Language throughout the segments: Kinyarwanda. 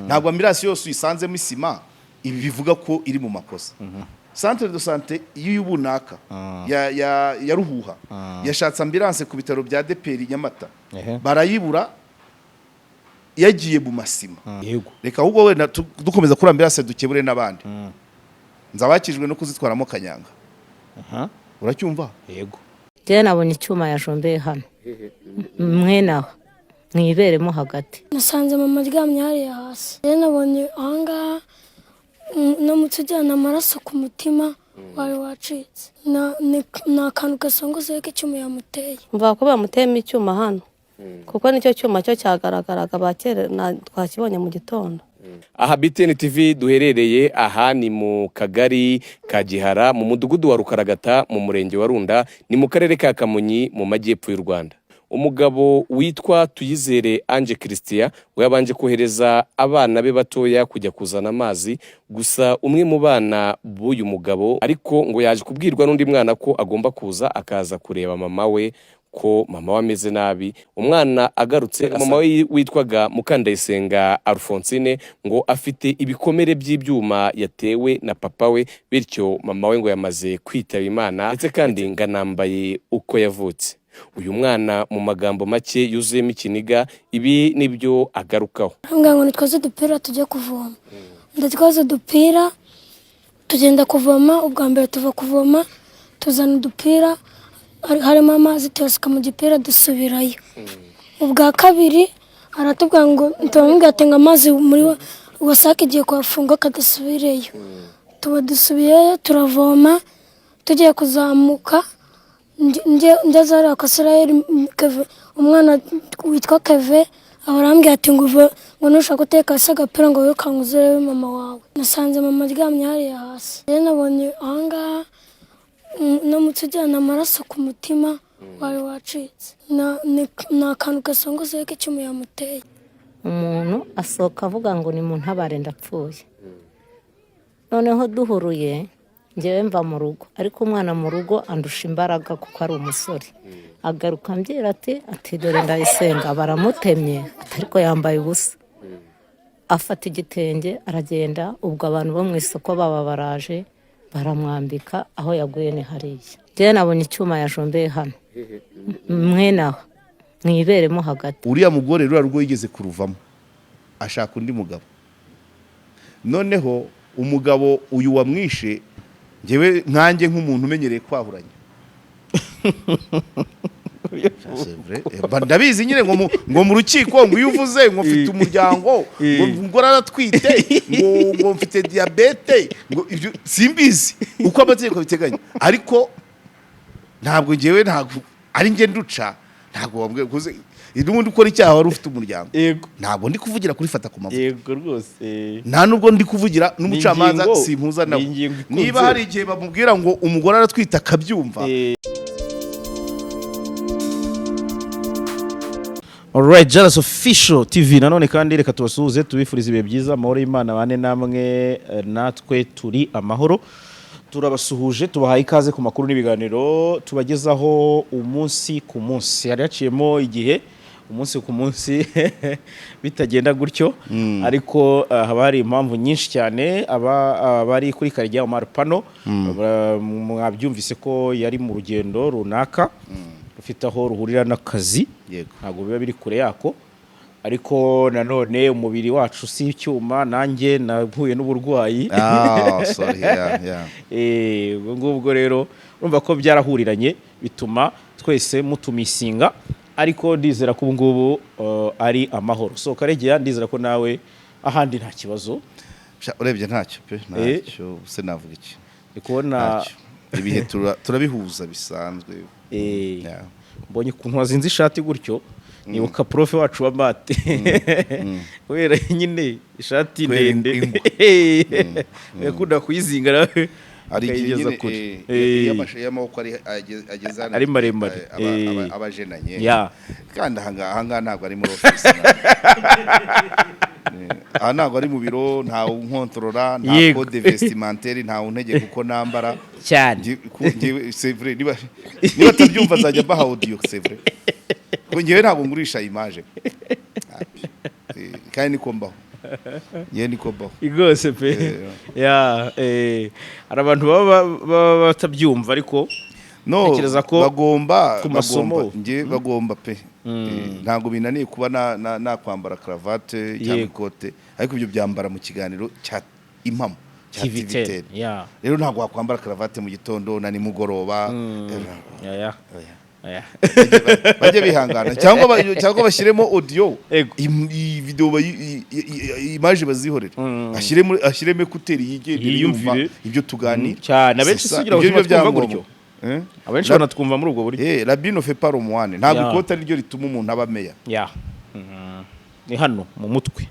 Ntabwo ambulance yose uyisanzemo isima ibi bivuga ko iri mu makosa. Centre de santé y'ubunaka ya Ruhuha yashatse ambulance ku bitaro bya ADEPR Nyamata, barayibura, yagiye mu masima. Reka ahubwo wenda dukomeza kuri ambulance, dukebure n'abandi. Nzabakijwe no kuzitwaramo kanyanga. Uracyumva? Yego. Njyewe nabonye icyuma yajombeye hano mwene aho mu iberemo hagati. Nasanze mama aryamye hariya hasi. Rero nabonye ahangaha n'umutsi ujyana amaraso ku mutima wari wacitse. Ni akantu gasongozeho k'icyuma yamuteye. Mvuga ko bamuteyemo icyuma hano, kuko nicyo cyuma cyo cyagaragaraga bakera, twakibonye mu gitondo. Aha BTN TV duherereye aha ni mu kagari ka Gihara, mu mudugudu wa Rukaragata, mu murenge wa Runda, ni mu karere ka Kamonyi, mu majyepfo y'u Rwanda. Umugabo witwa Tuyizere Ange Christian we yabanje kohereza abana be batoya kujya kuzana amazi. Gusa umwe mu bana b'uyu mugabo ariko ngo yaje kubwirwa n'undi mwana ko agomba kuza akaza kureba mama we, ko mama we ameze nabi. Umwana agarutse, mama we witwaga Mukandayisenga Alphonsine ngo afite ibikomere by'ibyuma yatewe na papa we, bityo mama we ngo yamaze kwitaba Imana, ndetse kandi ngo anambaye uko yavutse. Uyu mwana mu magambo make yuzuyemo ikiniga, ibi nibyo agarukaho. Arambwira ngo nitwaze udupira tujye kuvoma. Ndatwaze udupira, tugenda kuvoma. Ubwa mbere tuva kuvoma tuzana udupira harimo amazi, tuyasuka mu gipira, dusubirayo. Ubwa kabiri aratubwira ngo, turamubwira ati ngo amazi muri WASAC igiye kuhafunga, akadasubireyo. Tuba dusubiyeyo, turavoma. Tugiye kuzamuka, ngeze hariya kwa Israel Keve, umwana witwa Keve aba arambwira ati ngo uve, ngo nushaka guteka hasi agapira, ngo wirukanke uze urebe mama wawe. Nasanze mama aryamye hariya hasi. Rero nabonye ahangaha n'umutsi ujyana amaraso ku mutima wari wacitse. Ni akantu gasongozeho k'icyuma yamuteye. Umuntu asohoka avuga ngo ni mu ntabare, ndapfuye. Noneho duhuruye, ngewe mva mu rugo, ariko umwana mu rugo andusha imbaraga kuko ari umusore. Agaruka ambwira ati dore Ndayisenga baramutemye, ati ariko yambaye ubusa. Afata igitenge aragenda. Ubwo abantu bo mu isoko baba baraje, baramwambika. Aho yaguye ni hariya. Njyewe nabonye icyuma yajombeye hano mwene aho mu iberemo hagati. Uriya mugore ruriya rugo yigeze kuruvamo, ashaka undi mugabo. Noneho umugabo uyu wamwishe, ngewe nkanjye nk'umuntu umenyereye kwahuranya. C'est vrai. Ndabizi nyine ngo mu rukiko ngo iyo uvuze ngo mfite umuryango, ngo umugore aratwite, ngo mfite diyabete, ngo ibyo simbizi uko amategeko abiteganya, ariko ntabwo ngewe, ntabwo ari njye nduca. Ntabwo wambwiye kuze n'ubundi ukora icyaha wari ufite umuryango. Ntabwo ndi kuvugira kuri fata ku mavuta. Yego rwose. Nta nubwo ndi kuvugira n'umucamanza. Simpuza nawe. Ni ingingo ikunze. Niba hari igihe bamubwira ngo umugore aratwite akabyumva. Alright, Jalas Official TV nanone kandi reka tubasuhuze, tubifurize ibihe byiza, amahoro y'Imana bane namwe. Natwe turi amahoro, turabasuhuje, tubahaye ikaze ku makuru n'ibiganiro tubagezaho umunsi ku munsi. Hari haciyemo igihe umunsi ku munsi bitagenda gutyo, ariko haba hari impamvu nyinshi cyane. Aba abari kuri Karegeya Omar Pano, mwabyumvise ko yari mu rugendo runaka rufite aho ruhurira n'akazi. Ntabwo biba biri kure yako, ariko nanone umubiri wacu si icyuma, nanjye nahuye n'uburwayi. Ah, sorry, yeah. Ubwo ngubwo rero urumva ko byarahuriranye bituma twese mutumisinga, ariko ndizera ko ubu ngubu ari amahoro. So Karegeya, ndizera ko nawe ahandi nta kibazo. Sha, urebye ntacyo pe, ntacyo se, navuga iki? Ndi kubona Ntacyo, ibihe turabihuza bisanzwe. Mbonye ukuntu wazinze ishati gutyo, nibuka prof wacu wa math, kubera nyine ishati Kubera ndende ingwa. yakunda kuyizinga nawe Hari igihe akayigeza nyine kure. iyo amaboko ageze hano, Ari maremare. aba ajenanye. Kandi ahangaha ntabwo ari muri office, aha ntabwo ari mu biro, ntawe unkontorora, nta code vestimentaire, ntawe untegeka uko nambara. Cyane. C'est vrai, niba atabyumva azajya mbaha audio. C'est vrai ko njyewe ntabwo ngurisha image. Kandi niko mbaho. Ye, niko baho. Rwose pe. Ya, hari abantu baba batabyumva, ariko No, ntekereza ko bagomba ku masomo. Bagomba, njye bagomba pe. Ntabwo binaniye kuba nakwambara karavate cyangwa ikote, ariko ibyo byambara mu kiganiro cya Impamo cya TV 10. TV10. Ya. Rero ntabwo wakwambara karavate mu gitondo na nimugoroba. Ya. Oya. Ya. Bajye bihangana cyangwa bashyiremo audio. Iyi video image bazihorere, ashyiremo écouteurs, yigendere yumva Yiyumvire. ibyo tuganira. Cyane, abenshi C'est ça. si ugira ngo Ibyo tuma byo twumva byangombwa. gutyo. Eh? Abenshi banatwumva muri ubwo buryo. L'habit ne fait pas le moine. Ntabwo ikote ari ryo rituma umuntu aba meya. Ya, ni hano mu mutwe.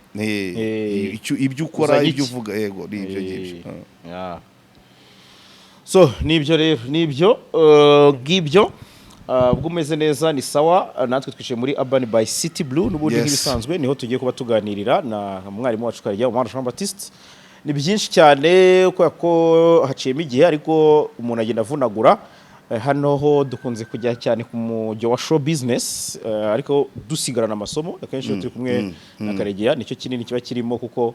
Ibyo ukora, Uzanye ibyo iki? uvuga, yego, ni ibyo ngibyo. Ya. So nibyo rero, nibyo ngibyo. Ubwo umeze neza ni sawa. Natwe twicaye muri Urban by City Blue n'ubundi nk'ibisanzwe, niho tugiye kuba tuganirira na mwarimu wacu Karegeya Umar Jean Baptiste. Ni byinshi cyane kubera ko haciyemo igihe, ariko umuntu agenda avunagura. Hano ho dukunze kujya cyane ku mujyo wa show business, ariko dusigarana amasomo. Akenshi iyo turi kumwe na Karegeya, nicyo kinini kiba kirimo, kuko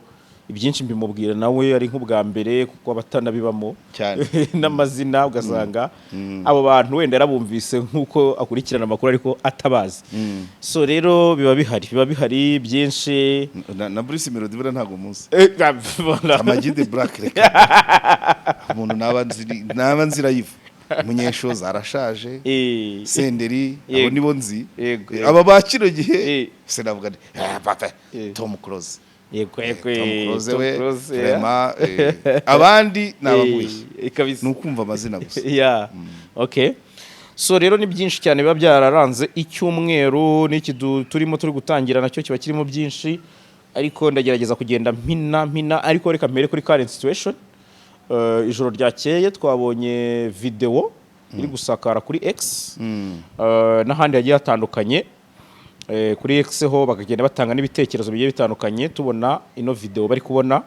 ibyinshi mbimubwira nawe ari nk'ubwa mbere, kuko aba atanabibamo Cyane. n'amazina, ugasanga abo bantu wenda yarabumvise nk'uko akurikirana amakuru, ariko atabazi. So rero biba bihari byinshi. Na Bruce Melody buriya ntabwo muzi. Voilà. Amag the Black, reka, umuntu naba nzi live, Munyeshoza arashaje, Senderi, abo nibo nzi. Aba ba kino gihe sinavuga nti papa Tom Close. Yego. Tom Close. Tom We Close, vraiment, abandi ni abaguye. Kabisa. Ni ukumva amazina gusa. Yeah. Okay. So rero ni byinshi cyane biba byararanze icyumweru n'iki turimo turi gutangira, nacyo kiba kirimo byinshi, ariko ndagerageza kugenda mpina mpina. Ariko reka mpere kuri current situation. Ijoro ryakeye twabonye video iri gusakara kuri X n'ahandi hagiye hatandukanye. Kuri X ho bakagenda batanga n'ibitekerezo bigiye bitandukanye. Tubona ino video bari kubona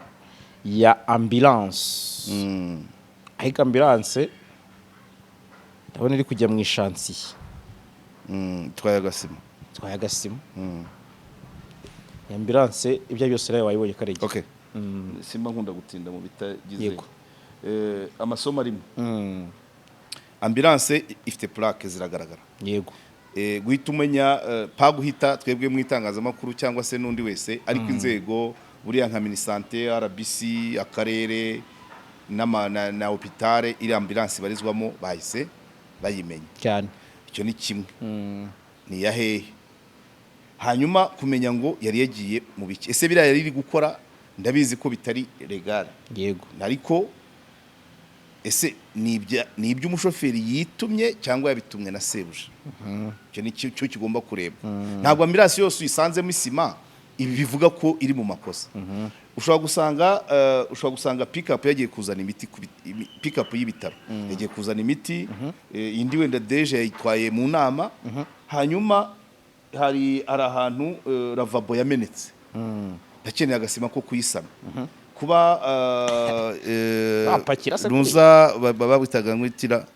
ya ambulance, ariko ambulance ndabona iri kujya mu ishansiye. Itwaye agasima. Itwaye agasima. Ambulance ibyo byose nawe wayibonye, Karege. Okay, simba nkunda gutinda mu bitagize amasomo arimo. Ambulance ifite plaque ziragaragara. Guhita umenya, pa guhita twebwe mu itangazamakuru cyangwa se n'undi wese, ariko inzego buriya nka Minisante, RBC, akarere na hôpital iri ambulance ibarizwamo bahise bayimenya. Icyo ni kimwe, ni iya hehe? Hanyuma kumenya ngo yari yagiye mu biki? Ese biriya yari iri gukora, ndabizi ko bitari légal, ariko ese ni iby'umushoferi yitumye cyangwa yabitumwe na sebuja? Icyo ni cyo kigomba kurebwa. Ntabwo ambulance yose uyisanzemo isima ibi bivuga ko iri mu makosa. Ushobora gusanga pick-up yagiye kuzana imiti, pick-up y'ibitaro yagiye kuzana imiti, indi wenda DG yayitwaye mu nama, hanyuma hari ahantu lavabo yamenetse, ndakeneye agasima ko kuyisana, kuba Bapakira se? Nuza babitaga ngwitira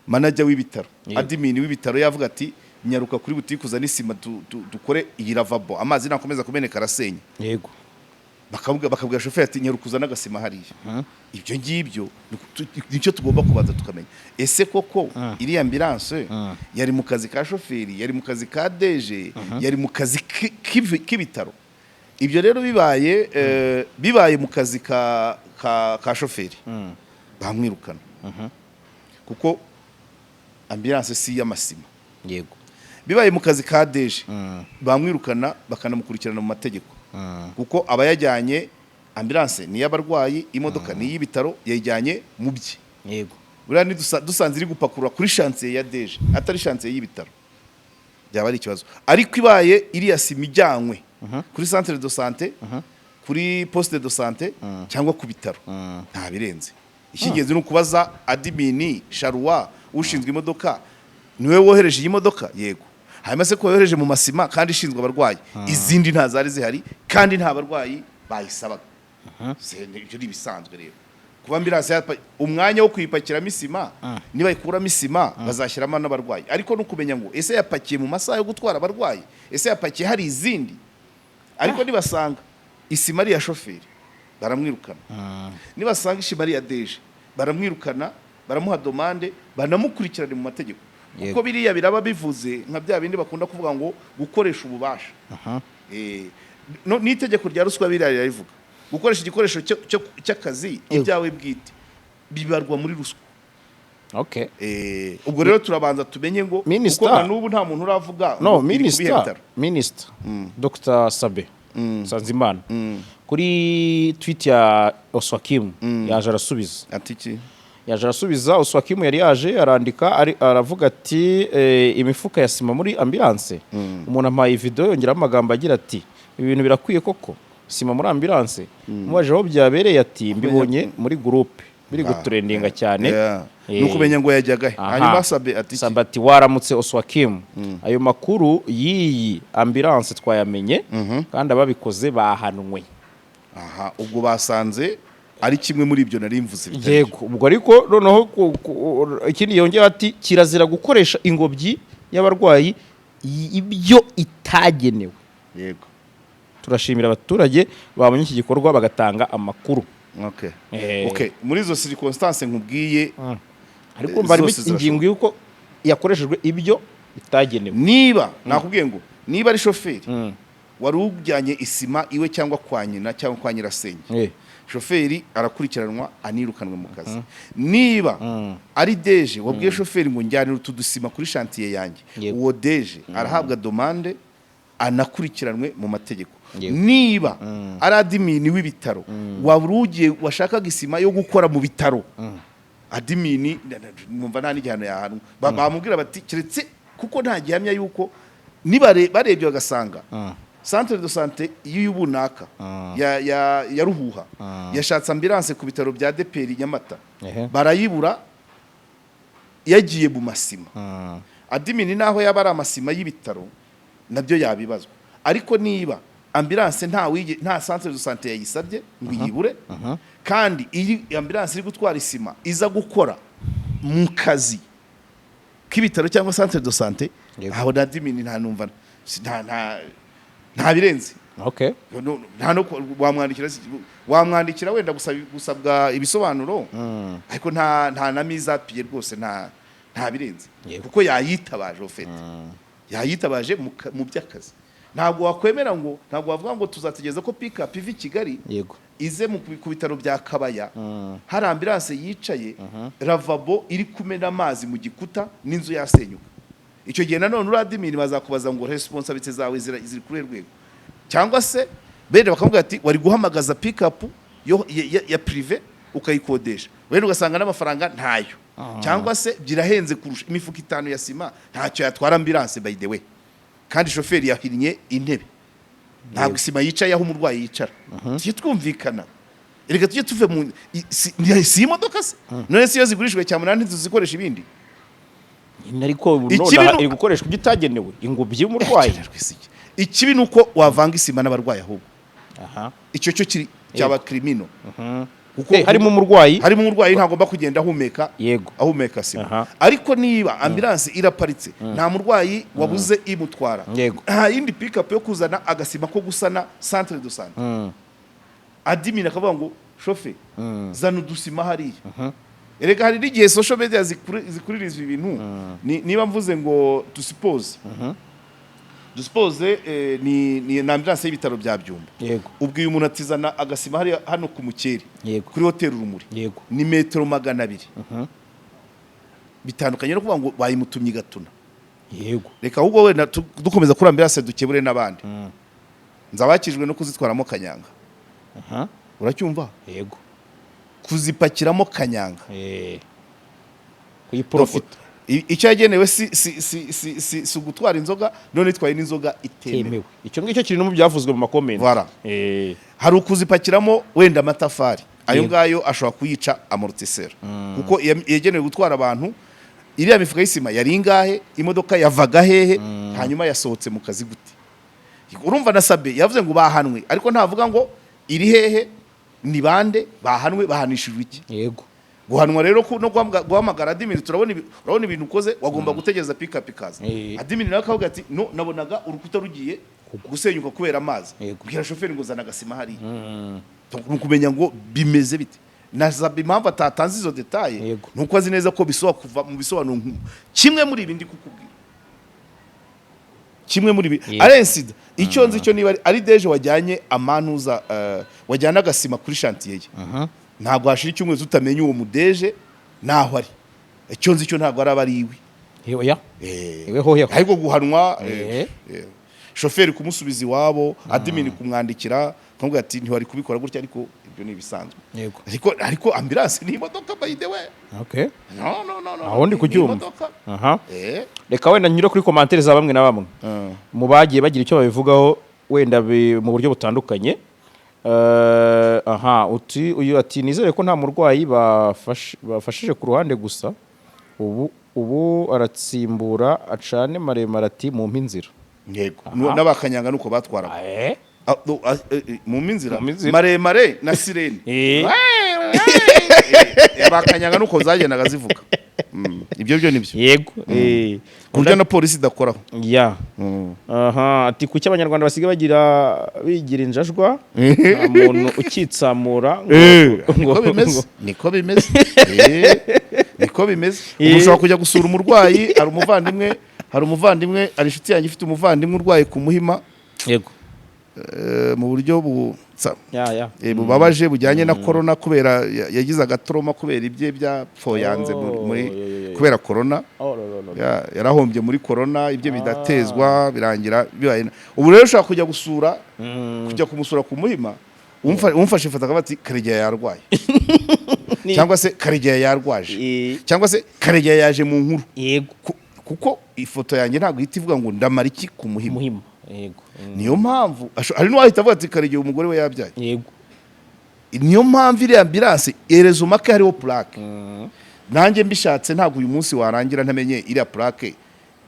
manager w'ibitaro, admin w'ibitaro yavuga ati: "Nyaruka kuri butike uzane isima, dukore iyi lavabo, amazi nakomeza kumeneka arasenya." Bakabwira shoferi ati: "Nyaruka uzane agasima hariya." Ibyo ngibyo nicyo tugomba kubanza tukamenya. Ese koko iriya ambulance yari mu kazi ka shoferi, yari mu kazi ka DG, yari mu kazi k'ibitaro? Ibyo rero bibaye mu kazi ka shoferi, bamwirukana, kuko ambulance si iy'amasima. Bibaye mu kazi ka DG, bamwirukana bakanamukurikirana mu mategeko, kuko aba yajyanye ambulance ni iy'abarwayi, imodoka ni iy'ibitaro, yayijyanye mu bye. Buriya dusanze iri gupakurura kuri chantier ya DG, atari chantier y'ibitaro, byaba ari ikibazo. Ariko ibaye iriya sima ijyanywe kuri centre de santé, kuri poste de santé cyangwa ku bitaro, nta birenze. Icy'ingenzi ni ukubaza admin sharuwa ushinzwe imodoka: "Niwe wohereje iyi modoka?" "Yego." "Hanyuma se ko yohereje mu masima kandi ishinzwe abarwayi, izindi nta zari zihari kandi nta barwayi bayisabaga?" Ibyo ni ibisanzwe rero kuba ambulance umwanya wo kuyipakiramo isima. Nibayikuramo isima bazashyiramo n'abarwayi, ariko no kumenya ngo ese yapakiye mu masaha yo gutwara abarwayi, ese yapakiye hari izindi? Ariko nibasanga Isima ari iya shoferi, baramwirukana. Nibasanga isima ari iya DG, baramwirukana, baramuha demande, banamukurikirane mu mategeko, kuko biriya biraba bivuze nka bya bindi bakunda kuvuga ngo gukoresha ububasha. No, n'itegeko rya ruswa biriya rirabivuga: gukoresha igikoresho cy'akazi ibyawe bwite bibarwa muri ruswa. Ubwo rero turabanza tumenye ngo Minister. kuko na n'ubu nta muntu uravuga No. ngo iri ku bihe Minister bitaro. Minister Dr Sabe Nsanzimana, kuri tweet ya Oswakim yaje arasubiza. Ati iki? Yaje arasubiza. Oswakim yari yaje arandika, aravuga ati imifuka ya sima muri ambulance. Umuntu ampaye video, yongeraho amagambo agira ati: "Ibi bintu birakwiye koko, sima muri ambulance?" Mubaje aho byabereye, ati: "Mbibonye muri groupe biri gutrendinga cyane." Ni ukumenya ngo yajyaga he. Aha. Hanyuma Sabe ati iki? Sabe ati: "Waramutse Oswakim, ayo makuru y'iyi ambulance twayamenye, kandi ababikoze bahanwe." Aha ubwo basanze ari kimwe muri ibyo nari mvuze bitari byo. Yego, ubwo ariko noneho ikindi yongera ati: "Kirazira gukoresha ingobyi y'abarwayi ibyo itagenewe." Turashimira abaturage babonye iki gikorwa bagatanga amakuru. Okay, muri izo circonstance nkubwiye, ariko urumva harimo zose zirashoboka. Ingingo y'uko yakoreshejwe ibyo itagenewe. Niba nakubwiye ngo niba ari shoferi wari ujyanye isima iwe cyangwa kwa nyina cyangwa kwa nyirasenge, shoferi arakurikiranwa, anirukanwe mu kazi. Niba ari DG wabwiye shoferi ngo njyanire utu dusima kuri chantier yanjye, uwo DG arahabwa demande, anakurikiranwe mu mategeko. Niba ari admin w'ibitaro waba ugiye washakaga isima yo gukora mu bitaro, admin numva nta n'igihano yahanwa. Bamubwira bati keretse kuko nta gihamya yuko nibare barebye bagasanga centre de santé y'ubunaka ya Ruhuha yashatse ambulance ku bitaro bya ADEPR Nyamata, barayibura, yagiye mu masima. Admin naho yaba ari amasima y'ibitaro nabyo yabibazwa. Ariko niba ambulance nta wige, nta centre de santé yayisabye ngo iyibure, kandi iyi ambulance iri gutwara isima iza gukora mu kazi k'ibitaro cyangwa centre de santé, aho na admin nta numva nta birenze. No, nta no wamwandikira, wamwandikira wenda gusabwa ibisobanuro, ariko nta na mise à pied rwose, nta birenze, kuko yayitabaje, ufite yayitabaje mu by'akazi. Ntabwo wakwemera ngo, ntabwo wavuga ngo tuzategereza ko pick-up iva i Kigali ize ku bitaro bya Kabaya, hari ambulance yicaye, lavabo iri kumena amazi mu gikuta n'inzu yasenyuka. Icyo gihe nanone uri admin bazakubaza ngo responsabilité zawe ziri kuri rwego, cyangwa se bene bakamubwira ati wari guhamagaza pick-up yo ya privé ukayikodesha, wenda ugasanga n'amafaranga ntayo, cyangwa se birahenze kurusha imifuka 5 ya sima, ntacyo yatwara ambulance by the way, kandi shoferi yahinnye intebe, ntabwo isima yicaye aho umurwayi yicara. Tujye twumvikana erega, tujye tuve mu si imodoka se? None se iyo zigurishijwe cyamunara ntituzikoresha ibindi? Nyine ariko Ikibi nonaha iri gukoreshwa ibyo itagenewe, ingobyi y'umurwayi. Ikibi ni uko wavanga isima n'abarwayi ahubwo. Icyo cyo kiri cyaba criminal, kuko Harimo umurwayi. Harimo umurwayi, ntagomba kugenda ahumeka ahumeka sima. Ariko niba ambulance iraparitse, nta murwayi wabuze imutwara, nta yindi pick-up yo kuzana agasima ko gusana centre de santé, admin akavuga ngo shofe zana udusima hariya. Erega hari n'igihe social media zikuririza ibintu. Niba mvuze ngo dusuppose ni ambulance y'ibitaro bya Byumba, ubwiye umuntu ati zana agasima hariya hano ku Mukeri, kuri hoteli Urumuri, ni metero 200. Bitandukanye no kuvuga ngo bayimutumye igatuna. Reka ahubwo wenda dukomeza kuri ambulance, dukebure n'abandi nzabakijwe no kuzitwaramo kanyanga. Uracyumva? Yego. Kuzipakiramo kanyanga. Kuyiprofita. Icyo yagenewe si ugutwara inzoga, none itwaye n'inzoga itemewe. Temewe. Icyo ngicyo kiri no mu byavuzwe mu macomments. Voilà. Hari ukuzipakiramo wenda amatafari, ayo ngayo ashobora kuyica amortisseur, kuko yagenewe gutwara abantu. Iriya mifuka y'isima yari ingahe? Imodoka yavaga hehe? Hanyuma yasohotse mu kazi gute? Urumva na Sabe yavuze ngo bahanwe, ariko ntavuga ngo iri hehe, ni bande bahanwe, bahanishijwe iki? Guhanwa rero no guhamagara admin, turabona urabona ibintu ukoze, wagomba gutegereza pick-up ikaza. Admin nawe akavuga ati no nabonaga urukuta rugiye. Gusenyuka kubera amazi. Yego. Bwira shoferi ngo zana agasima hariya. Ni ukumenya ngo bimeze bite. Na Zabi, impamvu atatanze izo détails, ni uko azi neza ko bisoba kuva mu bisobanuro kimwe muri ibi ndi kukubwira, kimwe muri ibi. Arensida icyo nzi cyo, niba ari DG wajyanye amanuza, wajyana agasima kuri chantier ye, ntabwo hashira icyumweru tutamenye uwo mu DG naho ari. Icyo nzi cyo, ntabwo araba ari iwe. Oya. Iwe hoya. Ariko guhanwa, shoferi kumusubiza iwabo, admin kumwandikira akamubwira ati ntiwari kubikora gutya, ariko ibyo ni ibisanzwe. Ariko ambulance ni imodoka, by the way. No, no, no, no. Aho ndi Ni kubyumva. imodoka. Aha. Reka wenda nyure kuri commentaires za bamwe na bamwe mu bagiye bagira icyo babivugaho, wenda mu buryo butandukanye. Aha uti, uyu ati: "Nizere ko nta murwayi bafashije ku ruhande gusa, ubu aratsimbura acane maremare." Ati: "Mumpe inzira." Yego, n'abakanyanga nuko batwaraga. Ah, no, ah, mu minzira. Mu minzira. Maremare na sirene. Bakanyanga nuko zagendaga zivuga. Ibyo byo nibyo. Ku buryo na polisi idakoraho. Ya, aha ati: "Kuki Abanyarwanda basigaye bagira bigira injajwa? Nta muntu ukitsamura ngo Niko bimeze, niko bimeze. Niko bimeze. Ubu ushobora kujya gusura umurwayi, hari umuvandimwe, hari inshuti yanjye ifite umuvandimwe urwaye ku Muhima, mu buryo ya ya bubabaje bujyanye na corona, kubera yagize agatoroma kubera ibye byapfoyanze muri Oh, yo, yo, yo. kubera corona. Oh, no, no, no. Yarahombye muri corona, ibye bidatezwa, birangira bibaye ubu rero ushobora kujya gusura, kujya kumusura ku Muhima, umfashe ifata akavuga ati: "Karegeya yarwaye," cyangwa se "Karegeya yarwaje," cyangwa se "Karegeya yaje mu nkuru." Kuko ifoto yanjye ntabwo ihita ivuga ngo ndamara iki ku Muhima. Muhima, yego. Niyo mpamvu hari n'uwahita avuga ati: "Karegeya umugore we yabyaye." Niyo mpamvu iriya ambulance erezumake hariho plaque. Nanjye mbishatse, ntabwo uyu munsi warangira ntamenye iriya plaque,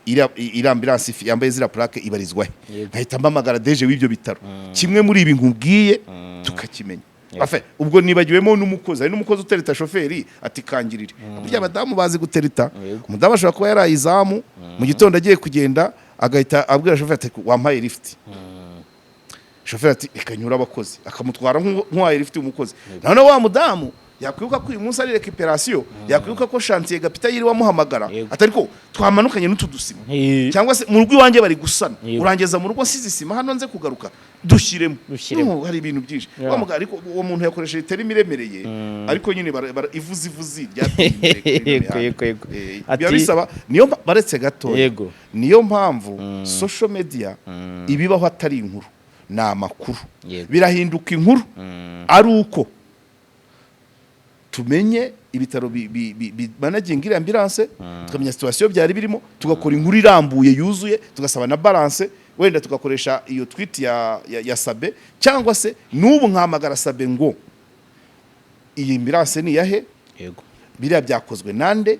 iriya ambulance yambaye ziriya plaque ibarizwa he. Nkahita mpamagara DG w'ibyo bitaro, kimwe muri ibi nkubwiye tukakimenya. Enfin, ubwo nibagiwemo n'umukozi. Hari n'umukozi utereta shoferi ati: "Kangirire." Burya abadamu bazi gutereta. Umudamu ashobora kuba yaraye izamu, mu gitondo agiye kugenda agahita abwira shoferi ati: "Wampaye lift?" Shoferi ati: "Reka nyure abakozi," akamutwara nk'uwaye lift umukozi. Noneho wa mudamu yakwibuka ko uyu munsi ari récupération, yakwibuka ko chantier gapita yiriwe amuhamagara, atari ko twamanukanye n'utu dusima, cyangwa se mu rugo iwanjye bari gusana, urangeza mu rugo nsize isima hano, nze kugaruka dushyiremo. Dushyiremo. No, hari ibintu byinshi. Wa mugabo, ariko uwo muntu yakoresheje terme iremereye, ariko nyine ivuzi ivuzi ryateye imbere kuri ino mihanda. Yego. Biba bisaba, niyo baretse gatoya. Niyo mpamvu social media ibibaho atari inkuru, ni amakuru. Birahinduka inkuru ari uko tumenye ibitaro bimanaginga iriya ambulance, tukamenya situation byari birimo, tugakora inkuru irambuye yuzuye, tugasaba na balance, wenda tugakoresha iyo tweet ya Sabe, cyangwa se n'ubu nkahamagara Sabe ngo iyi ambulance ni iyahe, biriya byakozwe nande,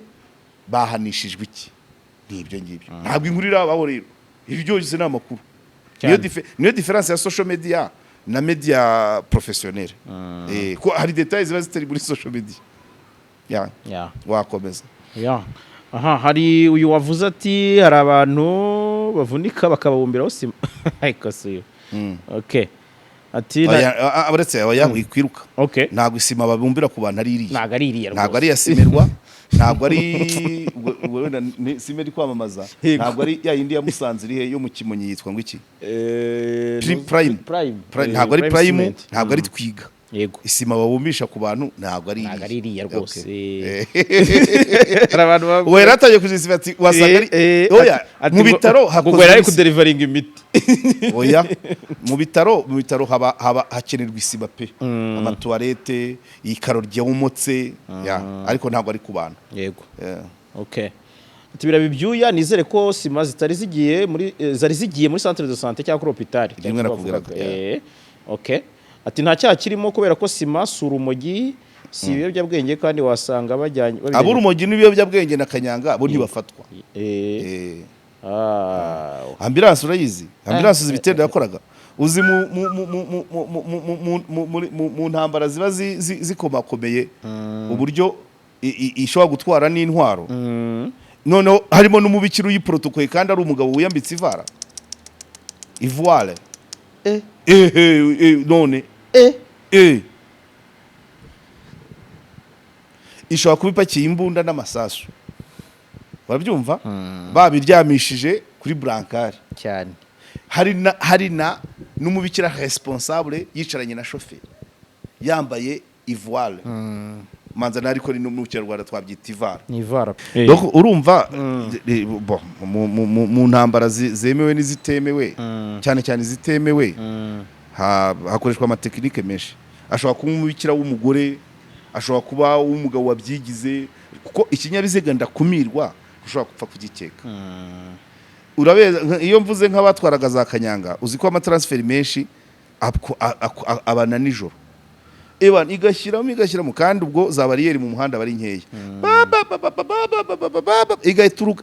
bahanishijwe iki? Ni ibyo ngibyo. Ntabwo inkuru irabaho rero, ibi byose ni amakuru. Niyo différence ya social media na media professionnel, ko hari détails ziba zitari muri social media ya. Wakomeza. Ya. Aha hari uyu wavuze ati: "Hari abantu bavunika bakababumbiraho sima." Ariko si uyu. Okay, ati Oya, uretse oya, wikwiruka. Ntabwo isima babumbira ku bantu ari iriya. Ntabwo ari iriya. Ntabwo ari iya Cimerwa, ntabwo ari ubwo wenda ni sime iri kwamamaza. Ntabwo ari ya yindi ya Musanze iri he, yo mu Kimonyi, yitwa ngo iki? Prime. Prime. Ntabwo ari Prime. Cement. Ntabwo ari Twiga. Isima babumbisha ku bantu ntabwo ari Ntabwo ari iriya rwose. Okay. Hari abantu Uwo yari atangiye kuzisiba ati wasanga ari oya ati mu bitaro ngo hakozwe yari ari isi. kudeliveringa imiti. Oya, mu bitaro haba hakenerwa isima pe, amatuwarete, ikaro ryomotse ya, ariko ntabwo ari ku bantu. Yeah. Okay. Ati: "Biraba ibyuya, nizere ko sima zitari zigiye muri zari zigiye muri centre de santé cyangwa kuri hôpital." Rimwe nakubwiraga, yeah. Okay. Ati: "Nta cyaha kirimo kubera ko sima si urumogi, si ibiyobyabwenge, kandi wasanga bajyanye Ab'urumogi n'ibiyobyabwenge na kanyanga bo ntibafatwa. Ambulance urayizi? Ambulance uzi ibitendo yakoraga? Uzi mu ntambara ziba zikomakomeye uburyo ishobora gutwara n'intwaro, noneho harimo n'umubikira uyiporotokoye kandi ari umugabo wiyambitse ivara. Ivoire. Eh, none ishobora kuba ipakiye imbunda n'amasasu, urabyumva, babiryamishije kuri brancard. Cyane. Hari na n'umubikira responsable yicaranye na shoferi yambaye ivoile, manza ariko ni no mu Kinyarwanda twabyita ivara. Ni ivara. Donc urumva, bon, mu ntambara zemewe n'izitemewe, cyane cyane izitemewe, hakoreshwa amatekinike menshi. Ashobora kuba umubikira w'umugore, ashobora kuba uw'umugabo wabyigize, kuko ikinyabiziga ndakumirwa ushobora gupfa kugikeka. Urabeza iyo mvuze nk'abatwaraga za kanyanga, uzi ko amatransferi menshi abana nijoro. Ewana, igashyiramo igashyiramo, kandi ubwo za bariyeri mu muhanda bari nkeya. Ba, ba, ba, ba, ba, ba, ba, ba, ba, ba, ba,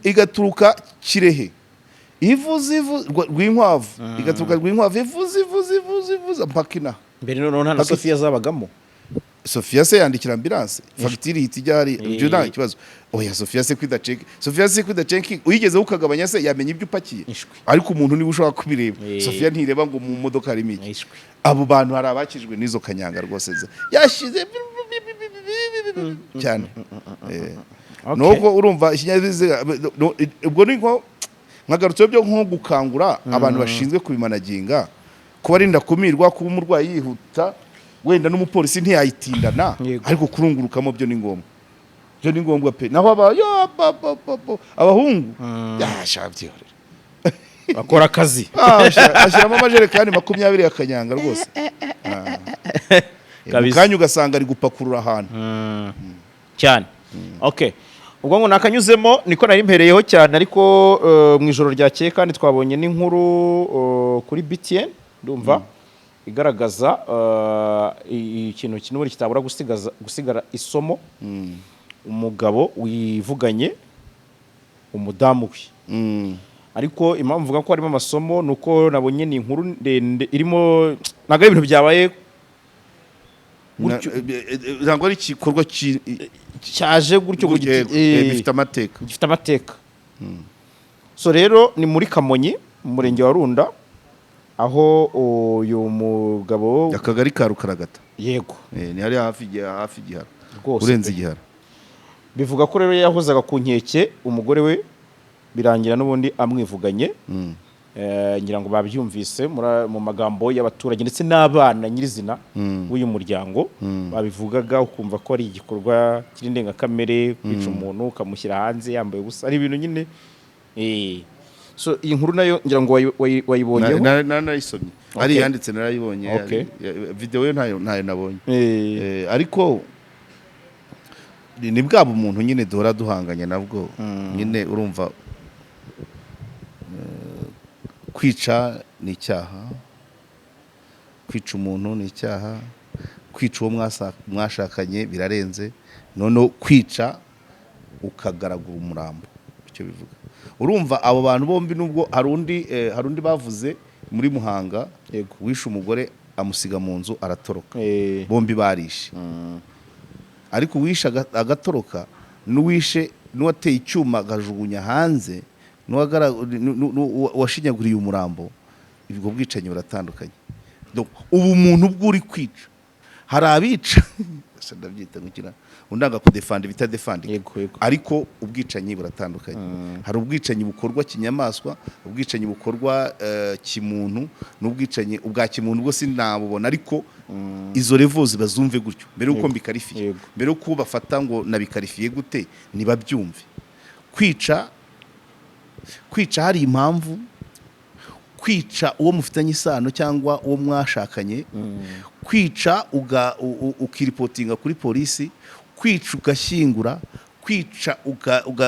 igaturuka Kirehe ivuze ivuze Rwinkwavu, igaturuka Rwinkwavu ivuze ivuze ivuze ivuze mpaka inaha. Mbere noneho nta na Sofiya zabagamo. Sofiya se yandikira ambulance fagitire ihita ijya hari, ibyo nta kibazo. Oya, Sofiya se kwidaceke, Sofiya se kwidaceke, uyigezeho ukagabanya se yamenya ibyo upakiye? Ishwi. Ariko umuntu niwe ushobora kubireba. Sofiya ntireba ngo mu modoka harimo iki. Ishwi. Abo bantu hari abakijwe n'izo kanyanga rwose, yashize cyane. Nuko urumva ikinyabiziga ubwo ni nko nkagarutse byo nko gukangura abantu bashinzwe kubimanaginga, kubarinda kumirwa, kuba umurwayi yihuta, wenda n'umupolisi ntiyayitindana. Ariko kurungurukamo byo ni ngombwa, byo ni ngombwa pe. Naho aba yo ba, ba, ba, ba, abahungu yasha byihorera. Bakora akazi. Ah, ashyiramo amajerekani 20 ya kanyanga rwose. Mu kanya ugasanga ari gupakurura ahantu. Cyane. Okay, ubwo ngo nakanyuzemo niko nari mpereyeho cyane, ariko mu ijoro ryakeye kandi twabonye n'inkuru kuri BTN, ndumva igaragaza ikintu kintu kitabura gusigara isomo: umugabo wivuganye umudamu we. Ariko impamvu mvuga ko harimo amasomo ni uko nabonye ni inkuru ndende irimo, ntabwo ari ibintu byabaye gutyo. Ntabwo ari igikorwa cyaje gutyo ku giti. Yego, bifite amateka. Gifite amateka. So rero ni muri Kamonyi, mu murenge wa Runda, aho uyu mugabo Akagari ka Rukaragata. Yego. Ni hariya hafi hafi Gihara. Rwose urenze pe. Igihara. Bivuga ko rero yahozaga ku nkeke umugore we, birangira n'ubundi amwivuganye. Ngira ngo babyumvise mu magambo y'abaturage ndetse n'abana nyirizina b'uyu muryango babivugaga, ukumva ko ari igikorwa kiri ndengakamere kwica umuntu ukamushyira hanze yambaye ubusa, ari ibintu nyine. So iyi nkuru nayo ngira ngo wayibonyeho. Narayisomye, ari yanditse narayibonye. Video yo ntayo nabonye. Ariko ni bwa bumuntu nyine duhora duhanganye nabwo nyine, urumva, kwica ni icyaha, kwica umuntu ni icyaha, kwica uwo mwashakanye birarenze. Noneho kwica ukagaragura umurambo, icyo bivuga, urumva abo bantu bombi, nubwo hari undi bavuze muri Muhanga wishe umugore amusiga mu nzu aratoroka. Bombi barishe, ariko uwishe agatoroka n'uwishe n'uwateye icyuma akajugunya hanze n'uwashinyaguriye umurambo, ubwo bwicanyi buratandukanye. Donc, ubumuntu bw'uri kwica, hari abica se, ndabyita ngukira undanga kudefanda ibitadefandika. Yego yego Ariko ubwicanyi buratandukanye. Hari ubwicanyi bukorwa kinyamaswa, ubwicanyi bukorwa kimuntu, n'ubwicanyi ubwa kimuntu bwo sinabubona. Ariko izo levels bazumve gutyo mbere yuko mbikarifiye, mbere yuko bafata ngo nabikarifiye gute, nibabyumve. Kwica hari impamvu, kwica uwo mufitanye isano cyangwa uwo mwashakanye, kwica ukiripotinga kuri polisi, kwica ugashyingura, kwica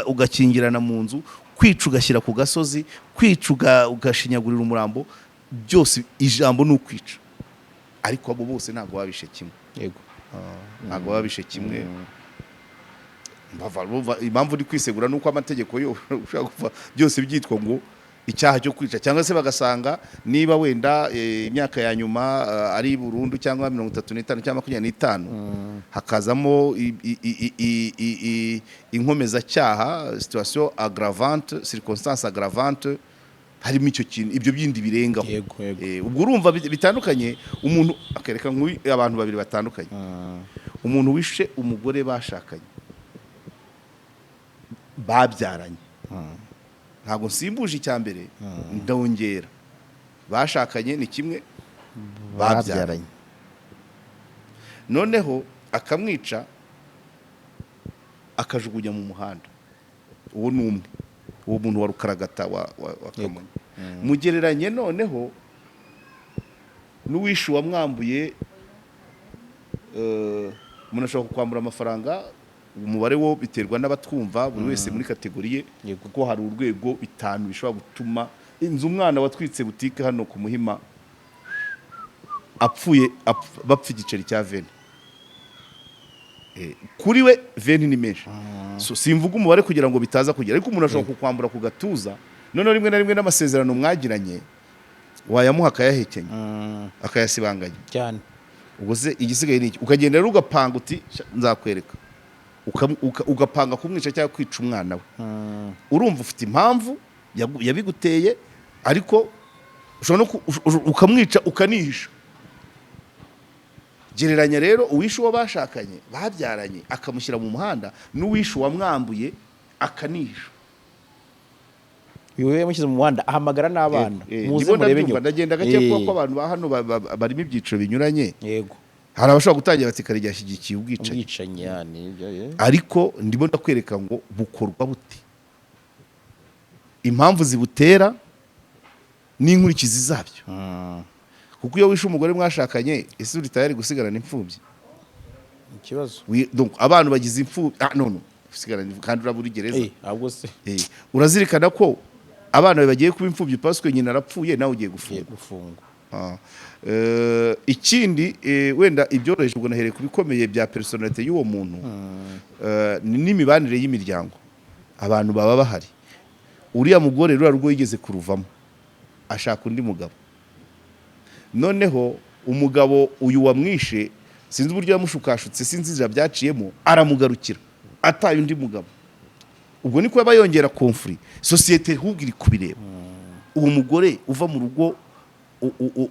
ugakingirana mu nzu, kwica ugashyira ku gasozi, kwica ugashinyagurira umurambo, byose ijambo ni ukwica. Ariko abo bose ntabwo babishe kimwe. Ntabwo babishe kimwe. Impamvu uri kwisegura ni uko amategeko yo ushobora kuva byose byitwa ngo icyaha cyo kwica, cyangwa se bagasanga niba wenda imyaka ya nyuma ari burundu cyangwa 35 cyangwa 25, hakazamo inkomezacyaha, situation aggravante, circonstance aggravante. Harimo icyo kintu, ibyo bindi birengaho. Yego, yego. Ubwo urumva bitandukanye, umuntu akereka abantu babiri batandukanye. Umuntu wishe umugore bashakanye, babyaranye, ntabwo nsimbuje icya mbere, ndongera, bashakanye ni kimwe, babyaranye, noneho akamwica, akajugunya mu muhanda, uwo ni umwe, uwo muntu wa Rukaragata wa Kamonyi. Mugereranye noneho n'uwishe uwamwambuye. Umuntu ashobora kukwambura amafaranga, umubare wo biterwa n'abatwumva, buri wese muri catégorie ye, kuko hari urwego bitanu bishobora gutuma inzu, umwana watwitse butike hano ku Muhima apfuye, bapfa igiceri cya 20. Kuri we 20 ni menshi. So, simvuga umubare kugira ngo bitaza kugera, ariko umuntu ashobora kukwambura ku gatuza, noneho rimwe na rimwe n'amasezerano mwagiranye wayamuha akayahekenya, akayasibanganya. Ubwo se igisigaye ni iki? Ukagenda rero ugapanga uti: "Sha, nzakwereka." Ugapanga kumwica cyangwa kwica umwana we. Urumva ufite impamvu yabiguteye, ariko ushobora no ukamwica ukanihisha. Gereranya rero uwishe uwo bashakanye, babyaranye, akamushyira mu muhanda, n'uwishe uwamwambuye akanihisha. Uyu we yamushyize mu muhanda, ahamagara n'abana: "Muze Ndimo murebe ndabyumva, nyoko." Ndagenda gake kuko abantu ba hano barimo ibyiciro binyuranye. Hari abashobora gutangira bati: "Karegeya ashyigikiye ubwicanyi." Ubwicanyi yani ibyo. Ariko ndimo ndakwereka ngo bukorwa bute, impamvu zibutera n'inkurikizi zabyo, kuko iyo wishe umugore mwashakanye, ese uri tayari gusigarana imfubyi? Ikibazo. Donc abantu bagize imfubyi, ah no, gusigarana kandi uraba uri gereza. Ahubwo se Urazirikana ko abana bawe bagiye kuba imfubyi parce que nyina arapfuye, nawe ugiye ugiye gufungwa. Gufungwa. Ah. Ikindi, wenda ibyoroheje, ubwo nahereye ku bikomeye bya personnalité y'uwo muntu, ni n'imibanire y'imiryango, abantu baba bahari. Uriya mugore ruriya rugo yigeze kuruvamo, ashaka undi mugabo. Noneho umugabo uyu wamwishe, sinzi uburyo yamushukashutse, sinzi inzira byaciyemo, aramugarukira ataye undi mugabo. Ubwo niko yaba yongera conflit. Sosiyete ahubwo iri kubireba. Uwo mugore uva mu rugo,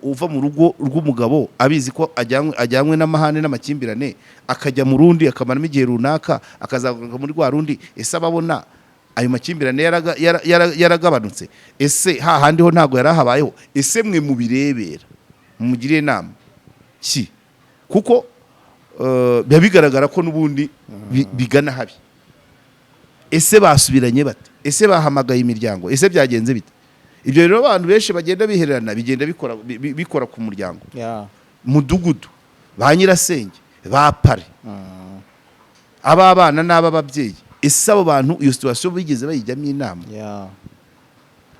uva mu rugo rw'umugabo abizi ko ajyanywe n'amahane n'amakimbirane, akajya mu rundi, akamaramo igihe runaka, akazagaruka muri rwa rundi, ese ababona ayo makimbirane yaragabanutse? Ese hahandi ho ntabwo yari ahabayeho? Ese mwe mubirebera mumugire inama ki? Kuko biba bigaragara ko n'ubundi bigana habi. Ese basubiranye bate? Ese bahamagaye imiryango? Ese byagenze bite? Ibyo rero abantu benshi bagenda bihererana, bigenda bikora bikora ku muryango, mudugudu, ba nyirasenge, ba pare, ab'abana n'ab'ababyeyi. Ese abo bantu iyo situation bigeze bayijyamo inama?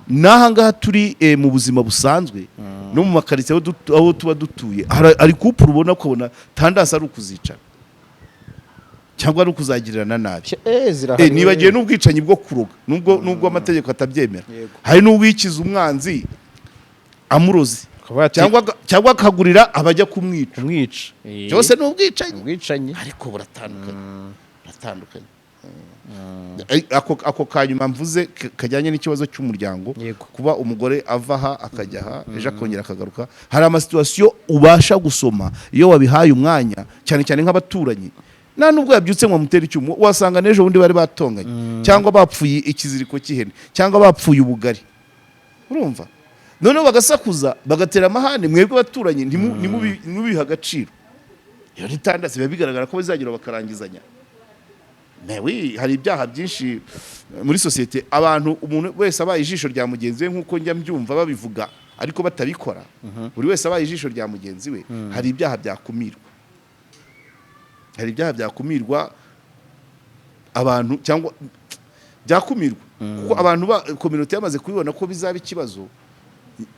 N'aha ngaha turi, mu buzima busanzwe no mu makaritsiye aho tuba dutuye, hari couple ubona, ukabona tendance ari ukuzicara cyangwa ari ukuzagirirana nabi. Zirahari. Nibagiwe n'ubwicanyi bwo kuroga, nubwo amategeko atabyemera. Hari n'uwikiza umwanzi amuroze, Akavuga ati- cyangwa akagurira abajya kumwica. Kumwica. Byose ni ubwicanyi. Ubwicanyi. Ariko buratandukanye, buratandukanye. Ako kanyuma mvuze kajyanye n'ikibazo cy'umuryango, kuba umugore ava aha akajya aha, ejo akongera akagaruka, hari amasituations ubasha gusoma iyo wabihaye umwanya, cyane cyane nk'abaturanyi. Nta nubwo yabyutse ngo amutere icyuma, wasanga n'ejo bundi bari batonganye, cyangwa bapfuye ikiziriko cy'ihene, cyangwa bapfuye ubugari. Urumva noneho bagasakuza, bagatera amahane, mwebwe abaturanyi ntimubihe agaciro. Iyo ni tendance, biba bigaragara ko bizagera bakarangizanya. Mais hari ibyaha byinshi muri sosiyete. Abantu, umuntu wese abaye ijisho rya mugenzi we, nk'uko njya mbyumva babivuga ariko batabikora, buri wese abaye ijisho rya mugenzi we, hari ibyaha byakumirwa, hari ibyaha byakumirwa abantu, cyangwa byakumirwa kuko abantu ba communauté yamaze kubibona ko bizaba ikibazo,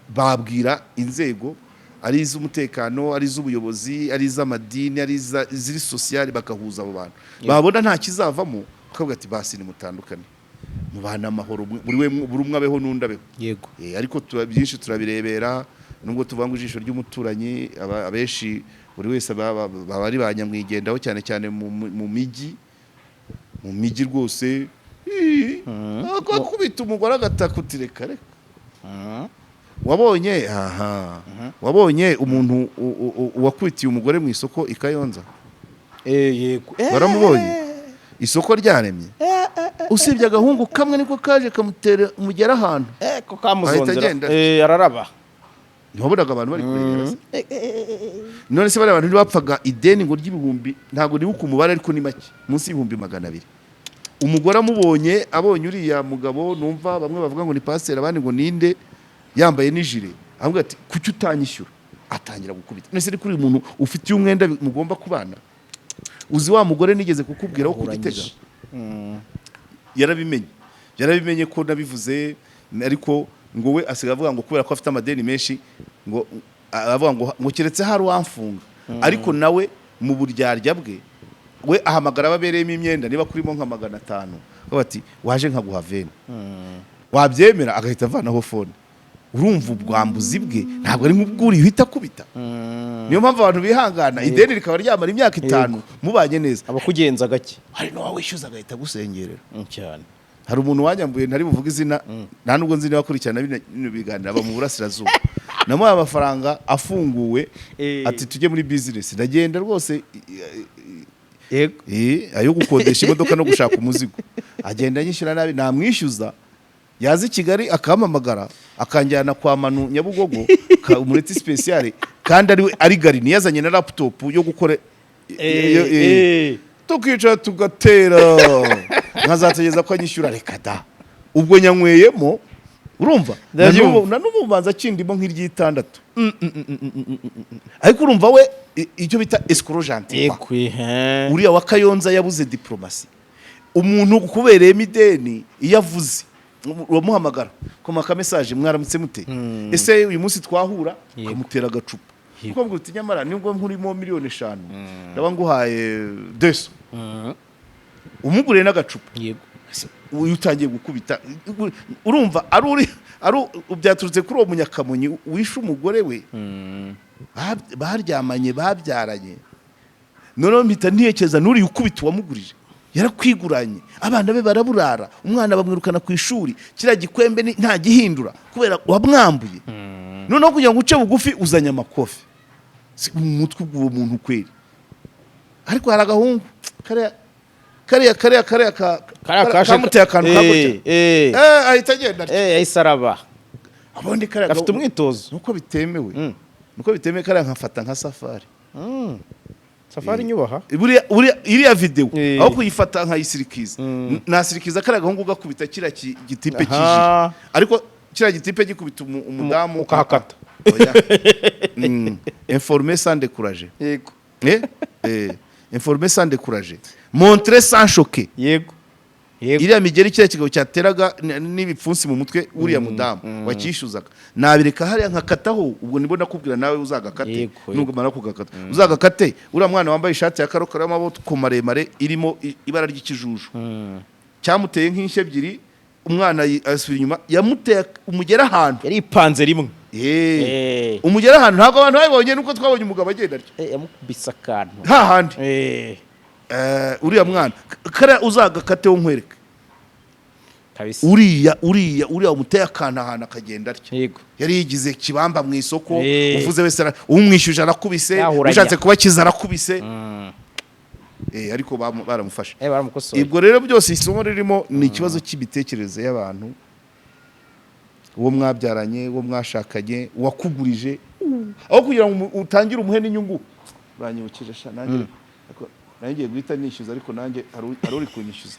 babwira inzego, ari iz'umutekano, ari iz'ubuyobozi, ari iz'amadini, ari iziri sociale, bagahuza abo bantu. Babona nta kizavamo, bakavuga ati: "Basi nimutandukane, mubane amahoro, buri we, buri umwe abeho n'undi abeho." Ariko byinshi turabirebera, nubwo tuvuga ngo ijisho ry'umuturanyi, abenshi buri wese baba ari ba nyamwigendaho, cyane cyane mu mijyi, mu mijyi rwose. Akubita umugore agataka uti: "Reka reka." Wabonye aha, wabonye umuntu wakubitiye umugore mu isoko i Kayonza? Yego. Waramubonye? Isoko ryaremye, usibye agahungu kamwe niko kaje kamutera umugera ahantu. Ko kamuzonzera. Ahita agenda. Araraba. Ntiwabonaga abantu bari kurebera se? None se bariya bantu ntibapfaga ideni ngo ry'ibihumbi, ntabwo nibuka umubare, ariko ni make, munsi y'200,000? Umugore amubonye, abonye uriya mugabo, numva bamwe bavuga ngo ni pasiteri, abandi ngo ninde, yambaye n'ijire, avuga ati: "Kuki utanyishyura?" Atangira gukubita. None se ni kuri uyu muntu ufitiye umwenda mugomba kubana? Uzi wa mugore nigeze kukubwira wo ku Gitega? Yarabimenye ko nabivuze, ariko ngo we asigaye avuga ngo kubera ko afite amadeni menshi, ngo avuga ngo keretse hari uwamfunga. Ariko nawe mu buryarya bwe, we ahamagara ababereyemo imyenda, niba kurimo nka 500, bavuga bati: "Waje nkaguha 20, wabyemera?" Agahita avanaho phone. Urumva ubwambuzi bwe ntabwo ari nk'ubwuriye uhita akubita. Niyo mpamvu abantu bihangana, ideni rikaba ryamara imyaka 5 mubanye neza. Abakugenza gake. Hari n'uwawishyuza agahita agusengerera. Cyane. Hari umuntu wanyambuye, ntari buvuge izina, nta nubwo nzi niba akurikirana bino biganiro, aba mu burasirazuba. Namuhaye amafaranga afunguwe, ati: "Tujye muri business." Ndagenda rwose, ayo gukodesha imodoka no gushaka umuzigo. Agenda anyishyura nabi, namwishyuza yaza i Kigali akampamagara, akanjyana kwa Manu Nyabugogo, umureti special, kandi ari ari gari niyazanye na laptop yo gukora. Tukicara tugatera, nkazategeza ko anyishyura. Reka da, ubwo nyanyweyemo, urumva na Ndabyumva. n'ubu ubanza akindimo nk'iry'itandatu. Ariko urumva we icyo bita escroc gentil. Yego, Uriya wa Kayonza yabuze diplomasi. Umuntu ukubereyemo ideni, iyo avuze uramuhamagara, koma message: "Mwaramutse mute? Ese uyu munsi twahura?" Ukamutera agacupa, kuko mbwira uti: "Nyamara nubwo nkurimo miliyoni 5, ndaba nguhaye deso." Umuguriye n'agacupa. Uyu utangiye gukubita, urumva ari uri ari byaturutse kuri uwo Munyakamonyi wishe umugore we baryamanye babyaranye. Noneho mpita ntekereza n'uriya ukubita uwamugurije, yarakwiguranye, abana be baraburara, umwana bamwirukana ku ishuri, kiriya gikwembe nta gihindura kubera wamwambuye. Noneho kugira ngo uce bugufi uzanye amakofi. Si umutwe bw'uwo muntu kweri? Ariko hari agahungu kariya kariya kariya kariya Kariya kaje kamuteye akantu kagutya, ahita agenda atya. Yahise araba. Ubundi kariya Gafite umwitozo. Nuko bitemewe, nuko bitemewe, kariya nkafata nka safari. Safari nyubaha. Buriya iriya video, aho kuyifata nkayisirikiza, nasirikiza kariya gahungu gakubita kiriya gitipe kijire, ariko kiriya gitipe gikubita umudamu. Ukahakata. Oya. Informer sans décourager. Informer sans décourager, montrer sans choquer. yego yego Iriya migeri kiriya kigabo cyateraga n'ibipfunsi mu mutwe w'uriya mudamu wacyishyuzaga, nabireka hariya nkakataho. Ubwo nibwo nakubwira nawe uzagakate. Nugumara kugakata uzagakate uriya mwana wambaye ishati ya karokaro y'amaboko maremare irimo ibara ry'ikijuju, cyamuteye nk'inshyi ebyiri, umwana asubira inyuma, yamuteye umugera ahantu. Yari ipanze rimwe. Umugera ahantu, ntabwo abantu babibonye, nuko twabonye umugabo agenda atya. Yamukubise akantu. Hahandi. Uriya mwana kariya uzagakateho nkwereke. Kabisa. Uriya umuteye akantu ahantu akagenda atya. Yari yigize kibamba mu isoko. Uvuze wese umwishyuje arakubise. Yahuranya. Ushatse kubakiza arakubise. Ariko baramufashe. Baramukosoye. Ubwo rero byose isomo ririmo ni ikibazo cy'imitekerereze y'abantu. Uwo mwabyaranye, uwo mwashakanye, uwakugurije, aho kugira ngo utangire umuhe n'inyungu. Uranyibukije sha, nanjye ariko nanjye ngiye guhita nishyuza, ariko nanjye hari uri kunyishyuza,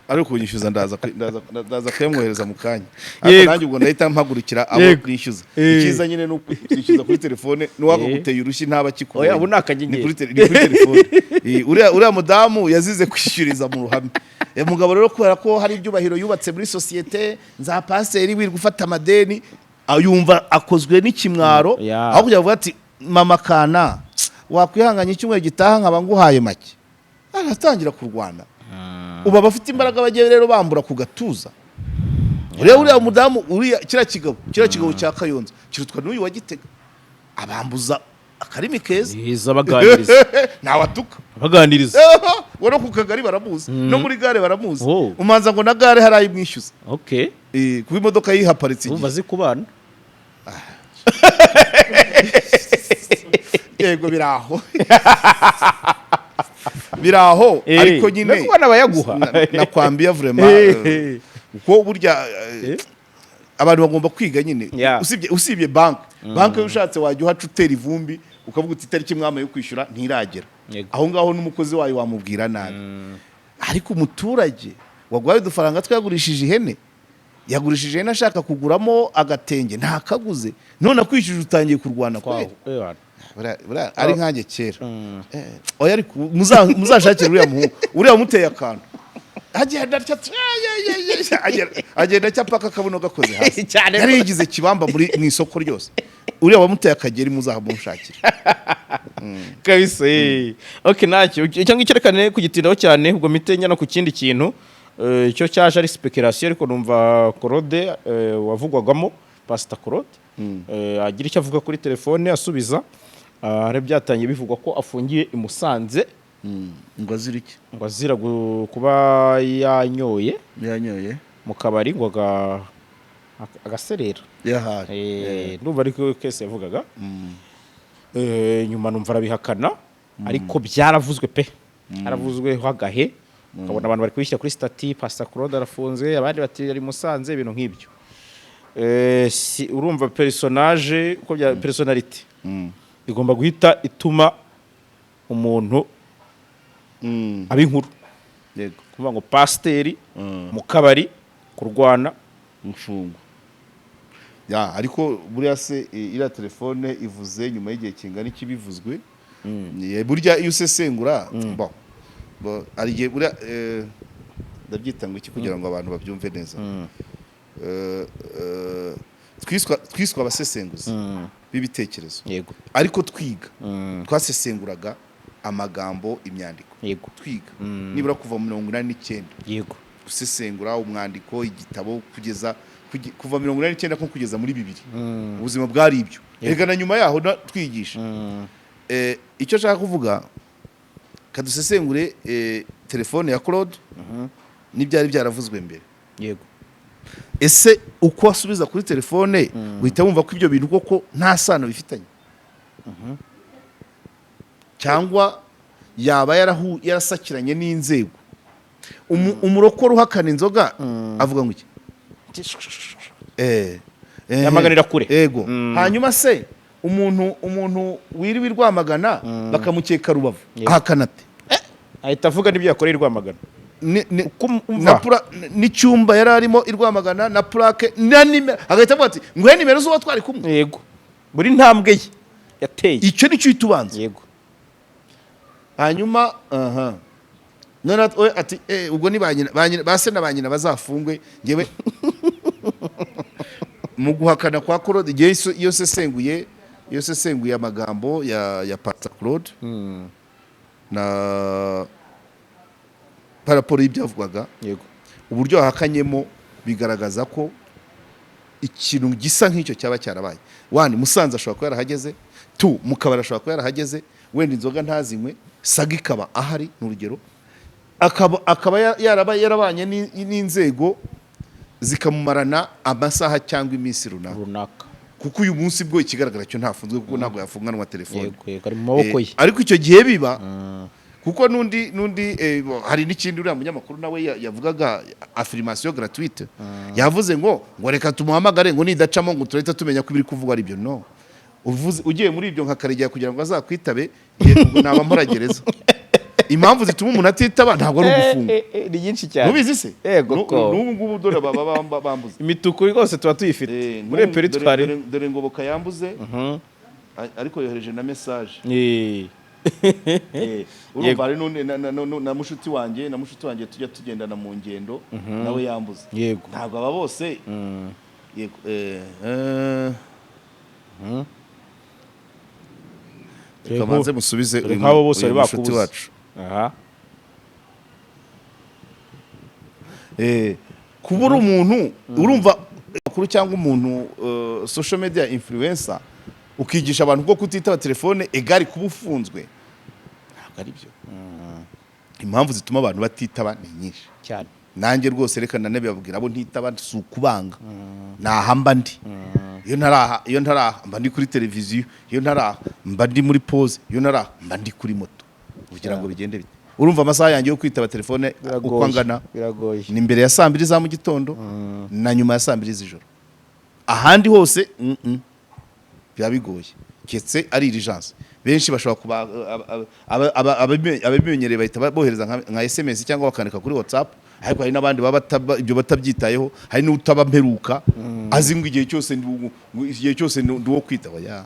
ari kunyishyuza, ndaza kuyamwohereza mu kanya. Ariko nanjye ubwo ndahita mpagurukira abo nishyuza. Icyiza nyine ni ukwishyuza kuri telefone, n'uwakaguteye urushyi ntaba akikubonye. Oya, ubu ni akanyenyeri. Ni kuri telefone. Uriya mudamu yazize kwishyuriza mu ruhame. Mugabo rero, kubera ko hari ibyubahiro yubatse muri sosiyete, nza paseri wirirwa ufata amadeni, yumva akozwe n'ikimwaro. Aho kugira ngo avuge ati: "Mama kana, wakwihanganya icyumweru gitaha nkaba nguhaye make," aratangira kurwana. Ubu abafite imbaraga bagiye rero bambura ku gatuza. Uriya mudamu, uriya kiriya kigabo cya Kayonza kirutwa n'uyu wa Gitega, abambuza akarimi keza. Biza baganiriza. Ntawatuka. Baganiriza. We no ku kagari baramuzi, no muri gare baramuzi. Oh. Umanza ngo na gare hari ayimwishyuza. Kuba imodoka yihaparitse Urumva igihe azi kubana. Yego, biraho biraho. Ariko nyine No kubana bayaguha. Nakwambia vraiment, kuko burya abantu bagomba kwiga nyine. Usibye banki iyo ushatse wajya uhaca utera ivumbi, ukavuga uti itariki mwama yo kwishyura ntiragera. Aho ngaho n'umukozi wayo wamubwira nabi, ariko umuturage waguhaye udufaranga twagurishije ihene, yagurishije ihene ashaka kuguramo agatenge, ntakaguze, none akwishyuje utangiye kurwana kweli. Buriya ari nkanjye kera. Oya, ariko muzashakire uriya muhungu, uriya wamuteye akantu, agenda atya, agenda atya paka akabuno gakoze hasi. Cyane. Yari yigize kibamba muri mu isoko ryose. Uriya wamuteye akageri muzahamushakire. Kabisa. Okay, ntacyo icyo ngicyo, reka ne kugitindaho cyane. Ubwo mpite njya no ku kindi kintu, icyo cyaje ari speculation, ariko numva Claude, wavugwagamo Pastor Claude, agira icyo avuga kuri telefone asubiza. Hari byatangiye bivugwa ko afungiye i Musanze. Ngo azira iki? Ngo azira kuba yanyoye Yanyoye mu kabari, ngo agaserera. Yahaye. Ndumva ariko kese yavugaga. Nyuma numva arabihakana, ariko byaravuzwe pe, haravuzwe agahe, ukabona abantu bari kubishyira kuri status, Pastor Claude arafunze, abandi bati ari Musanze, ibintu nk'ibyo. Si urumva personnage uko bya personnalité igomba guhita ituma umuntu aba inkuru. Kuvuga ngo pasiteri mu kabari kurwana, Imfungwa ya, ariko buriya se iriya telefone ivuze nyuma y'igihe kingana iki bivuzwe? Burya iyo usesengura, bon, bon, hari igihe buriya, ndabyita ngo iki kugira ngo abantu babyumve neza? Twiswe abasesenguzi b'ibitekerezo, ariko twiga twasesenguraga amagambo, imyandiko, twiga nibura kuva mu 89, gusesengura umwandiko, igitabo, kugeza kuva 89 nko kugeza muri 2000, ubuzima bwari ibyo. Reka na nyuma yaho twigisha. Icyo nshaka kuvuga, kadusesengure telefone ya Claude n'ibyari byaravuzwe mbere. Ese uko asubiza kuri telefone uhita wumva ko ibyo bintu koko nta sano bifitanye, cyangwa yaba yarasakiranye n'inzego? Umurokore uhakana inzoga avuga ngo iki? Yamaganira kure. Yego. Hanyuma se umuntu wiriwe i Rwamagana bakamukeka Rubavu, ahakana ate? Ahita avuga n'ibyo yakoreye i Rwamagana. Uko umva. N'icyumba yari arimo i Rwamagana na plaque na nimero, agahita avuga ati nguhe nimero z'uwo twari kumwe. Yego, buri ntambwe ye yateye. Icyo nicyo uhita ubanza. Hanyuma aha none we ati ubwo ni ba nyina, ba se na ba nyina bazafungwe. Ngewe mu guhakana kwa Claude, igihe iyo sesenguye amagambo ya Pastor Claude na par rapport y'ibyavugwaga, uburyo yahakanyemo bigaragaza ko ikintu gisa nk'icyo cyaba cyarabaye. One, Musanze ashobora kuba yarahageze. Two, mu kabari ashobora kuba yarahageze, wenda inzoga ntazinywe, saga ikaba ahari, ni urugero, akaba yarabanye n'inzego zikamumarana amasaha cyangwa iminsi runaka. Runaka. Kuko uyu munsi bwo ikigaragara cyo ntafunzwe, kuko ntabwo yafunganwa telefone. Yego, ari mu maboko ye. Ariko icyo gihe biba kuko n'undi hari n'ikindi uriya munyamakuru nawe yavugaga, affirmation gratuite, yavuze ngo reka tumuhamagare, ngo nidacamo ngo turahita tumenya ko ibiri kuvugwa ari byo. No uvuze ugiye muri ibyo nka Karegeya kugira ngo azakwitabe, ubwo naba mpora gereza. Impamvu zituma umuntu atitaba ntabwo ari ugufunga. Ni nyinshi cyane. Ntubizi se? Yego ko. N'ubu ngubu dore baba bambuze. Imituku rwose tuba tuyifite muri N'ubu repertoire. Dore Ngoboka yambuze, ariko yohereje na message. Urumva hari n'undi na mushuti wanjye tujya tugendana mu ngendo, nawe yambuze. Ntabwo aba bose. Yego. Reka banze musubize Dore uyu nk'abo bose uyu bari mushuti bakubuze. wacu. Aha. Kuba uri umuntu urumva makuru cyangwa umuntu social media influencer, ukigisha abantu ko kutitaba telefone egari kuba ufunzwe, ntabwo ari byo. Impamvu zituma abantu batitaba ni nyinshi. Cyane. Nanjye rwose reka nanabibabwira, abo ntitaba si ukubanga, naha mba ndi. Iyo ntaraha mba ndi kuri televiziyo, iyo ntaraha mba ndi muri pause, iyo ntaraha mba ndi kuri moto, kugira ngo bigende bite? Urumva amasaha yanjye yo kwitaba telefone uko angana? Biragoye. Ni mbere ya saa 2 za mu gitondo na nyuma ya saa 2 z'ijoro. Ahandi hose biba bigoye, keretse ari urgence. Benshi bashobora kuba ababimenyereye bahita bohereza nka SMS cyangwa bakandika kuri WhatsApp, ariko hari n'abandi baba ibyo batabyitayeho. Hari n'utaba mperuka azi ngo igihe cyose ngo igihe cyose ndi uwo kwitaba ya.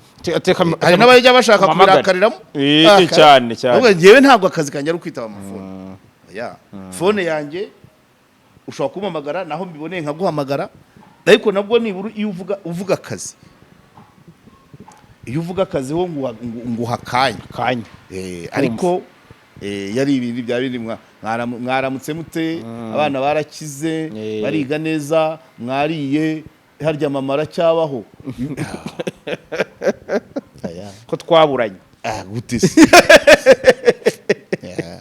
Hari n'abajya bashaka Umpamagare. kubirakariramo. Cyane, cyane. Ahubwo njyewe ntabwo akazi kanjye ari ukwitaba amafone ya phone yanjye. Ushobora kumpamagara naho mbiboneye nkaguhamagara, ariko nabwo nibura iyo uvuga akazi, iyo uvuga akazi ho nguha akanya. Kanya. Ariko yari ibintu bya bindi mwaramutse mute, abana barakize, bariga neza, mwariye, harya mama aracyabaho? Aya. Ko twaburanye. Ah, gute se? Yeah.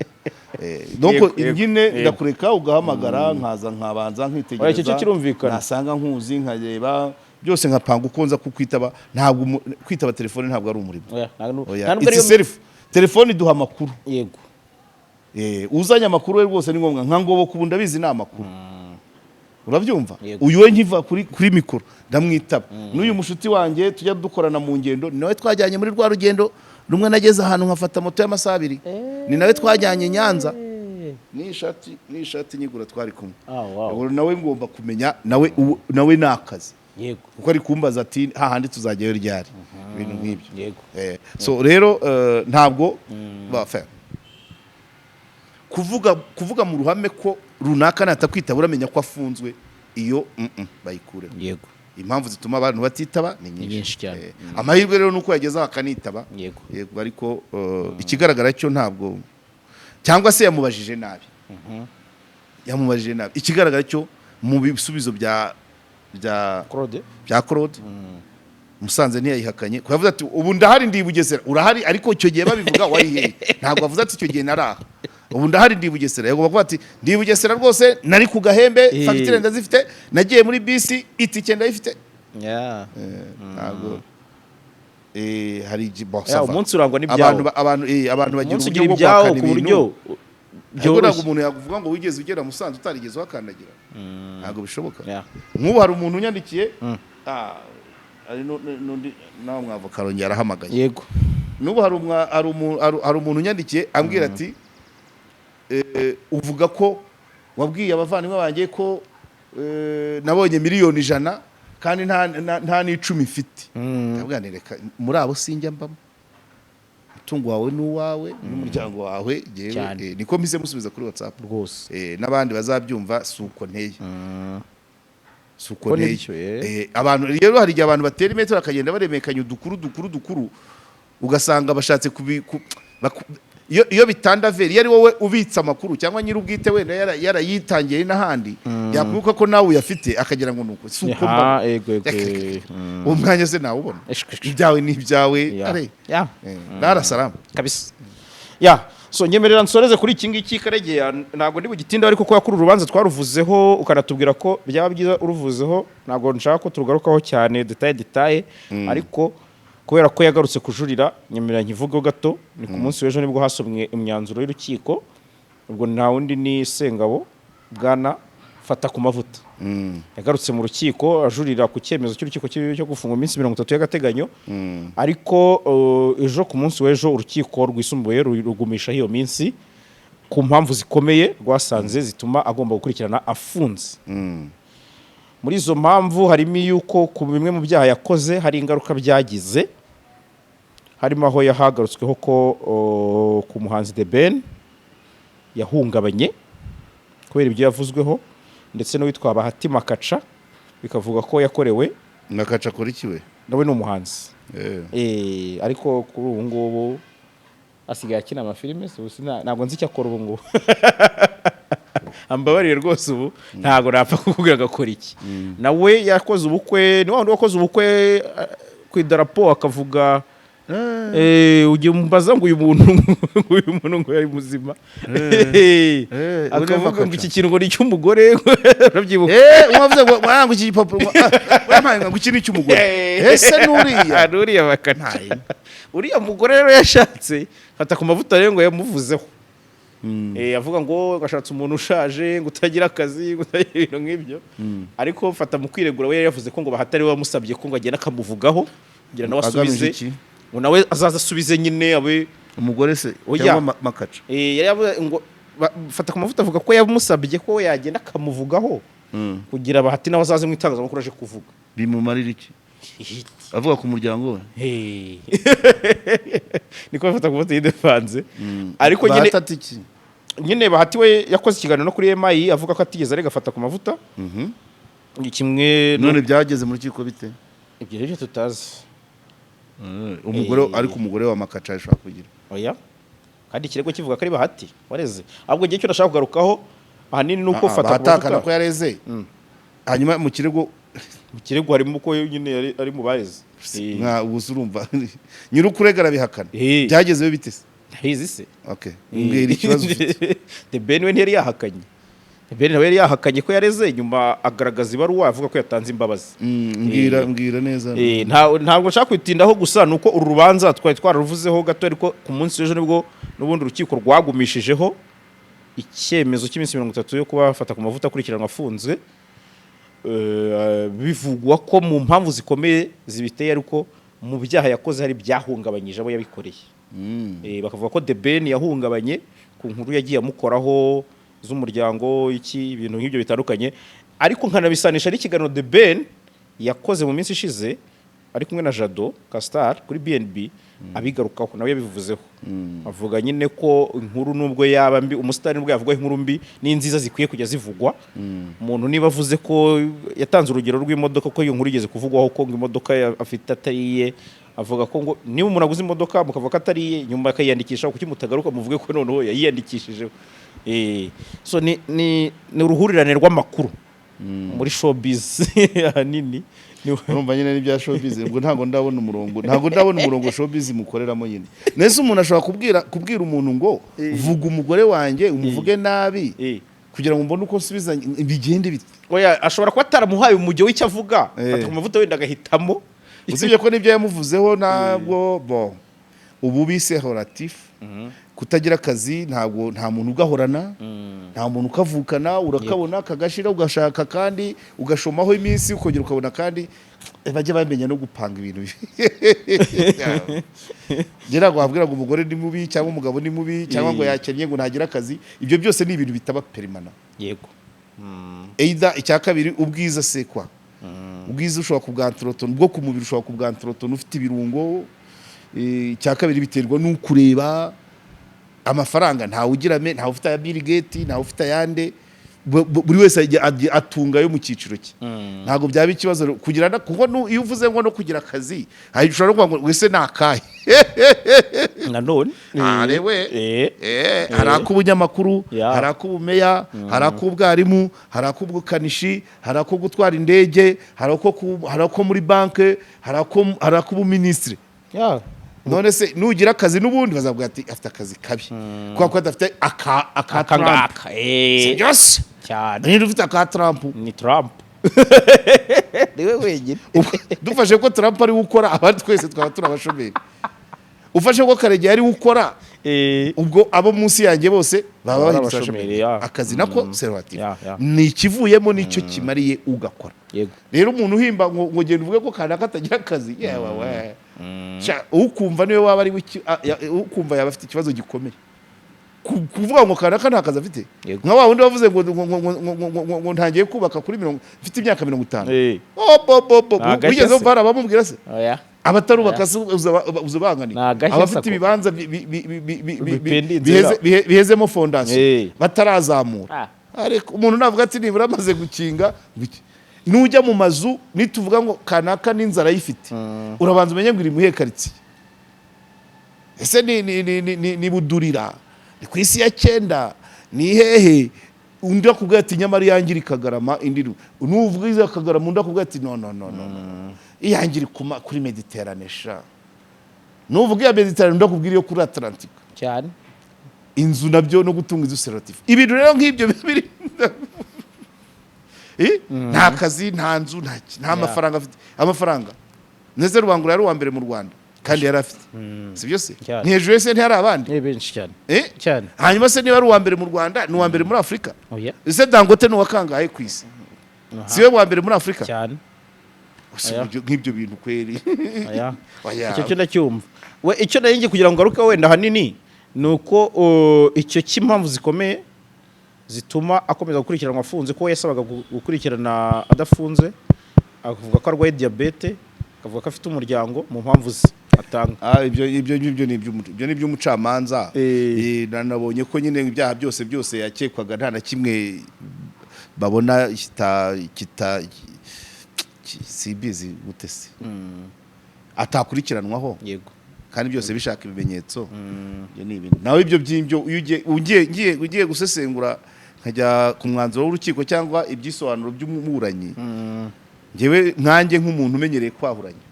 Donc Yego, nyine ndakureka ugahamagara, nkaza nkabanza Oya, nkitegereza. icyo cyo kirumvikana. Nasanga nkuzi, nkareba byose, nkapanga uko nza kukwitaba. Ntabwo kwitaba telefone ntabwo ari umurimo. Oya, Oya, nta nubwo it's ariyo- self telefone iduha amakuru. Uzanye amakuru we rwose ni ngombwa, nka Ngoboka ubu ndabizi ni amakuru, urabyumva? Yego. Uyu we nkiva kuri mikoro ndamwitaba. N'uyu mushuti wanjye tujya dukorana mu ngendo, ni nawe twajyanye muri rwa rugendo rumwe nageze ahantu nkafata moto y'amasaha 2, ni nawe twajyanye Nyanza. N'iyi shati nyigura twari kumwe. Ah, wow. Ubu nawe ngomba kumenya nawe nawe ni akazi, kuko ari kumbaza ati hahandi tuzajyayo ryari, ibintu nk'ibyo. So rero ntabwo enfin, kuvuga mu ruhame ko runaka natakwitaba uramenya ko afunzwe, iyo bayikuremo. Impamvu zituma abantu batitaba ni nyinshi. Nyinshi cyane. Amahirwe rero nuko yagezeho akanitaba. Yego, ariko ikigaragara cyo ntabwo, cyangwa se yamubajije nabi, yamubajije nabi. Ikigaragara cyo mu bisubizo bya Claude. bya Claude, Musanze ntiyayihakanye, ko yavuze ati ubu ndahari ndi i Bugesera. Urahari, ariko icyo gihe babivuga wari hehe? Ntabwo avuze ati icyo gihe naraha, ubu ndahari ndi i Bugesera. Yagomba kuvuga ati ndi i Bugesera rwose, nari ku Gahembe, fagitire ndazifite, nagiye muri bisi, itike ndayifite. Ntabwo hari bon, Yeah, ça va. umunsi urangwa n'ibyawo. Abantu bagira Umunsi uburyo ugira bwo ibyawo guhakana ku ibintu, buryo ariko ntabwo byoroshye. umuntu yakuvuga ngo wigeze ugera Musanze utarigeze uhakandagira, ntabwo bishoboka. Nk'ubu hari umuntu unyandikiye, hari n'undi nawe mwavoka arongera arahamagaye. N'ubu hari umuntu unyandikiye ambwira ati uvuga ko wabwiye abavandimwe banjye ko nabonye miliyoni 100 kandi nta n'icumi mfite. Ndavuga nti reka, muri abo sinjya mbamo, umutungo wawe ni uwawe n'umuryango wawe, jyewe Cyane. Niko mpise musubiza kuri WhatsApp. N'abandi bazabyumva, si uko nteye, si uko Ko nteye. nibyo, eh. Abantu rero hari igihe abantu batera imetero bakagenda baremekanya udukuru dukuru dukuru, ugasanga bashatse kubi iyo bitandaveri, iyo ari wowe ubitse amakuru cyangwa nyir'ubwite wenda yarayitangiye n'ahandi, yakwibuka ko nawe uyafite akagira ngo nuko si uko Aha, mba. yego. Reka, reka, reka. Uwo mwanya se nawubona? Eshk, eshk. Ibyawe ni ibyawe. Are Darasalamu. Kabisa. Ya, so nyemerera nsoreze kuri iki ngiki. Karegeya, ntabwo ndi bugitinde, ariko ko kuri urubanza twaruvuzeho ukanatubwira ko byaba byiza uruvuzeho, ntabwo nshaka ko turugarukaho cyane détail détail, ariko kubera ko yagarutse kujurira, nyemerera nkivugeho gato. Ni ku munsi w'ejo nibwo hasomwe imyanzuro y'urukiko. Ubwo nta wundi ni Sengabo, bwana Fata ku Mavuta, yagarutse mu rukiko ajurira ku cyemezo cy'urukiko cyo gufunga iminsi 30 y'agateganyo, ariko ejo, ku munsi w'ejo, urukiko rwisumbuye rugumishaho iyo minsi ku mpamvu zikomeye rwasanze zituma agomba gukurikirana afunze. Muri izo mpamvu harimo iy'uko ku bimwe mu byaha yakoze hari ingaruka byagize, harimo aho yahagarutsweho ko ku muhanzi The Ben yahungabanye kubera ibyo yavuzweho, ndetse n'uwitwa Bahati Makaca bikavuga ko yakorewe. Nakaca akora iki we? Nawe ni umuhanzi. Ariko kuri ubu ngubu asigaye akina amafilime, si ubu ntabwo nzi icyo akora ubu ngubu, ambabarire rwose, ubu ntabwo napfa kukubwira ngo akora iki. Nawe yakoze ubukwe, ni wa wundi wakoze ubukwe ku idarapo akavuga. Ugiye mbaza ngo uyu muntu, ngo uyu muntu ngo yari muzima. Akavuga ngo iki kintu ngo ni icy'umugore, urabyibuka? Mwavuze ngo ngo iki gipapuro wampaye ngo iki ni icy'umugore, ese nuriya? Nuriya Makaca. Uriya mugore rero yashatse fata ku mavuta rero ngo yamuvuzeho. Avuga ngo gashatse umuntu ushaje, ngo utagira akazi, ngo utagira ibintu nk'ibyo. Ariko fata mu kwiregura we yari yavuze ko ngo Bahatari we wamusabye ko ngo agenda akamuvugaho kugira nawe Agamije asubize, iki? ngo nawe azaza asubize nyine abe. Umugore se? Oya. Cyangwa Makaca? Yari yavuze ngo fata ku mavuta avuga ko yamusabye ko yagenda akamuvugaho kugira Bahati nawe azaze mu itangazamakuru aje kuvuga. Bimumarira iki avuga ku muryango we? Hey. Niko bafata ku mavuta yidefanze, ariko nyine Bahati ati iki? Nyine Bahati we yakoze ikiganiro no kuri MI avuga ko atigeze arega afata ku mavuta. Ni kimwe None byageze mu rukiko bite? Ibyo rero tutazi. Umugore, ariko umugore wa Makaca ashobora kugira Oya, kandi ikirego kivuga ko ari Bahati wareze. Ahubwo igihe cyo ndashaka kugarukaho ahanini ni uko fata ku bahatakana mavuta ko yareze, hanyuma mu kirego mu kirego harimo ko nyine yari ari mu bareze. Nka ubu se urumva nyir'ukurega arabihakana? Byagezeyo bite se? Ndabizi se? Okay, mbwira ikibazo ufite. The Ben we ntiyari yahakanye. The Ben nawe yari yahakanye ko yareze, nyuma agaragaza ibaruwa avuga ko yatanze imbabazi. Mbwira, mbwira neza. Ntabwo nshaka kwitindaho, gusa ni uko uru rubanza twari twararuvuzeho gato, ariko ku munsi w'ejo nibwo n'ubundi urukiko rwagumishijeho icyemezo cy'iminsi 30 yo kuba bafata ku mavuta akurikiranwa afunzwe. Bivugwa ko mu mpamvu zikomeye zibiteye ariko mu byaha yakoze hari ibyahungabanyije abo yabikoreye. Bakavuga ko The Ben yahungabanye ku nkuru yagiye amukoraho z'umuryango, iki, ibintu nk'ibyo bitandukanye, ariko nkanabisanisha n'ikiganiro The Ben yakoze mu minsi ishize ari kumwe na Jado Castar kuri BNB, abigarukaho nawe yabivuzeho, avuga nyine ko inkuru nubwo yaba mbi, umusitari nubwo yavuga inkuru mbi n'inziza zikwiye kujya zivugwa. Umuntu niba avuze ko yatanze urugero rw'imodoka, ko iyo nkuru igeze kuvugwaho ko ngo imodoka afite atari iye, avuga ko ngo niba umuntu aguze imodoka mukavuga ko atari iye, nyuma akayiyandikisha, kuki mutagaruka muvuge ko noneho yayiyandikishijeho? So ni uruhurirane rw'amakuru muri showbiz ahanini. Urumva nyine n'ibya showbiz, ubwo ntabwo ndabona umurongo showbiz mukoreramo nyine. Nese umuntu ashobora kubwira umuntu ngo vuga umugore wanjye, umuvuge nabi, kugira ngo mbone uko nsubiza, bigende bite? Oya, ashobora kuba ataramuhaye umujyo w'icyo avuga, fata ku mavuta wenda agahitamo. Usibye ko n'ibyo yamuvuzeho ntabwo bo ubu bise relatif. Kutagira akazi, ntabwo nta muntu ugahorana, nta muntu ukavukana. Urakabona kagashira, ugashaka kandi ugashomaho iminsi, ukongera ukabona kandi. Bajya bamenya no gupanga ibintu. Njye ntabwo wabwira ngo umugore ni mubi, cyangwa umugabo ni mubi, cyangwa ngo yakennye, ngo ntagira akazi. Ibyo byose ni ibintu bitaba permanent. Either icya kabiri, ubwiza sekwa, ubwiza ushobora kubwantorotona, ubwo ku mubiri ushobora kubwantorotona ufite ibirungo. Icya kabiri, biterwa n'ukureba. Amafaranga ntawe ugira ntawe ufite aya Bill Gates, ntawe ufite ayande. Buri wese atunga ayo mu cyiciro cye. Ntabwo byaba ikibazo kugira kuko iyo uvuze ngo no kugira akazi, hari ushobora no kuvuga ngo wese ni akahe? Nanone. Arewe. Hari ak'ubunyamakuru, hari ak'ubumeya, hari ak'ubwarimu, hari ak'ubukanishi, hari ako gutwara indege, hari ako muri banke, hari ak'ubuminisitiri. None se nugira akazi n'ubundi bazavuga ati afite akazi kabi kubera ko adafite aka Aka Trump. ngaka. Sibyo se? Cyane. Niba ufite aka Trump, Ni Trump niwe wenyine. Dufashe ko Trump ari we ukora, abandi twese twaba turi abashomeri. Ufashe ko Karegeya ari we ukora, ubwo abo munsi yanjye bose baba Baba ari bahindutse abashomeri, abashomeri. Akazi nako c'est relatif. Ni ikivuyemo nicyo kimariye ugakora. Rero umuntu uhimba ngo genda uvuge ko kanaka atagira akazi, yewe we. Sha, ukumva niwe waba ari we ukumva yaba afite ikibazo gikomeye. Kuvuga ngo kanaka nta kazi afite, nka wa wundi wavuze ngo ntangiye kubaka kuri mirongo, mfite imyaka 50. Oh, bo bo bo. Ni agashya Wigeze se. wumva hari abamubwira se? Oya. Abatarubaka se uzabanganiye? Ni agashya Abafite sako. ibibanza Bipenda inzira. bihezemo fondasiyo, batarazamura. Ariko umuntu navuga ati nibura amaze gukinga biki. Nujya mu mazu, nituvuga ngo kanaka n'inzara ayifite, urabanza umenye ngo iri muhe karitsiye. Ese ni Budurira, ni ku isi ya cyenda, ni hehe? Undi akubwira ati nyamara iyanjye iri Kagarama. Indi nuvuga iza Kagarama, undi akubwira ati no, no, no, no, no, iyanjye iri kuri Mediterane sha. Nuvuga iya Mediterane, ndakubwira iyo kuri Atlantique. Cyane. Inzu nabyo no gutunga inzu c'est relatif. Ibintu rero nk'ibyo biba biri. Nta kazi, nta nzu, nta mafaranga afite. Amafaranga ndetse Rubangura yari uwa mbere mu Rwanda kandi yari afite, si byo se? Cyane. Ni hejuru se ntihari abandi? Ni benshi cyane. Eh? Cyane. Hanyuma se niba ari uwa mbere mu Rwanda, ni uwa mbere muri Afurika? Oya. Ese Dangote ni uwa kangahe ku isi? Si we wa mbere muri Afurika? Cyane. Si Oya. nk'ibyo bintu kweri. Oya. Oya. Icyo cyo ndacyumva. We icyo nari ngiye kugira ngo ngaruke wenda ahanini ni uko icyo cy'impamvu zikomeye zituma akomeza gukurikiranwa afunze, ko we yasabaga gukurikirana adafunze, akavuga ko arwaye diyabete, akavuga ko afite umuryango mu mpamvu ze atanga. Ah, ibyo ni iby'umucamanza. Nanabonye ko nyine ibyaha byose byose yakekwaga nta na kimwe babona kita simbizi gute se atakurikiranwaho. Kandi byose bishaka ibimenyetso. Ibyo ni ibintu nawe ibyo by'ibyo iyo ugiye gusesengura nkajya ku mwanzuro w'urukiko cyangwa ibyisobanuro by'umuburanyi, njyewe nkanjye nk'umuntu umenyereye kwahuranya.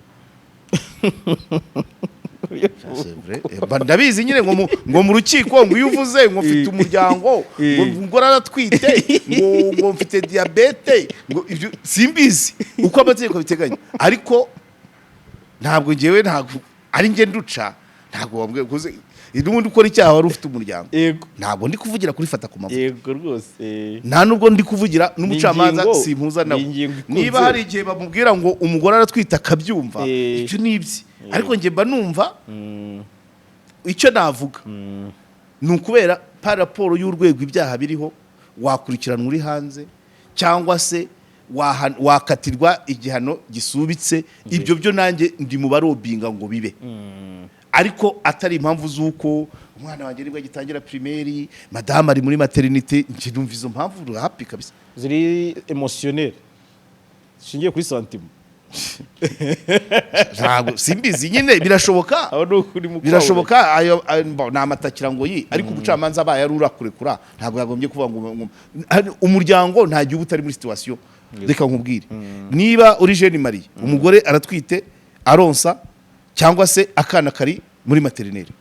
C'est vrai. Ndabizi nyine ngo mu rukiko ngo iyo uvuze ngo mfite umuryango, ngo aratwite, ngo mfite diyabete, ngo ibyo simbizi uko amategeko abiteganya, ariko ntabwo ngewe, ntabwo ari njye nduca, ntabwo wambwiye kuze n'ubundi ukora icyaha wari ufite umuryango. Ntabwo ndi kuvugira kuri Fata ku Mavuta. Yego rwose. Nta nubwo ndi kuvugira n'umucamanza. Simpuza nawe. Ni ingingo ikunze. Niba hari igihe bamubwira ngo umugore aratwite akabyumva, ibyo ni ibye, ariko njye mba numva icyo navuga ni ukubera par rapport y'urwego ibyaha biriho, wakurikiranwa uri hanze cyangwa se wakatirwa igihano gisubitse. Ibyo byo nanjye ndi mu barobinga ngo bibe, ariko atari impamvu z'uko umwana wanjye nibwo agitangira primaire, madamu ari muri maternité. Njye numva izo mpamvu happy kabisa. Ziri émotionnel, zishingiye kuri sentiment. Ntabwo simbizi nyine, birashoboka. Aho ni ukuri mu Birashoboka. Ayo ni amatakirangoyi, ariko umucamanza abaye ari urakurekura ntabwo yagombye kuvuga ngo umuryango. Nta gihe uba utari muri situation. Reka nkubwire, niba uri jeune marié, umugore aratwite aronsa cyangwa se akana kari muri maternelle,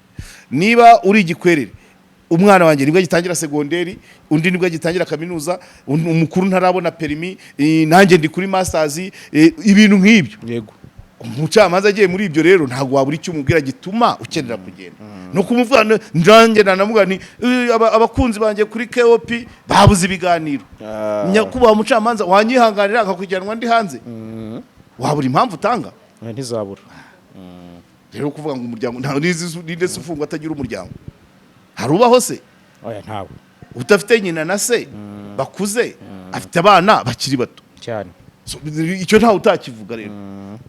niba uri igikwerere, umwana wanjye nibwo agitangira segonderi, undi nibwo agitangira kaminuza, umukuru ntarabona permis, nanjye ndi kuri masters, ibintu nk'ibyo. Umucamanza agiye muri ibyo rero ntabwo wabura icyo umubwira gituma ukenera kugenda no kumuvuga. Njanjye nanamuga ni abakunzi banjye kuri KOP babuze ibiganiro. Nyakubahwa mucamanza, wanyihanganira nkakujyanwa ndi hanze? Wabura impamvu utanga? Ntizabura. Rero kuvuga ngo umuryango, nta nizi ninde se ufungwa atagira umuryango? Hari ubaho se? Oya, ntawe. Udafite nyina na se bakuze, afite abana bakiri bato. Cyane. So, icyo ntawe utakivuga rero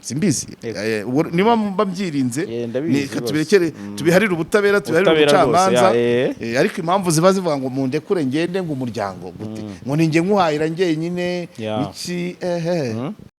simbizi. Yego. Ubwo niba mba mbyirinze, Ndabizi reka rwose. tubirekere, tubiharire ubutabera, tubiharire Ubutabera rwose, umucamanza. ya, eh. Ariko impamvu ziba zivuga ngo mundekure ngende, ngo umuryango gute, ngo ninjye nkuhahira njyenyine, Ya. iki ehe.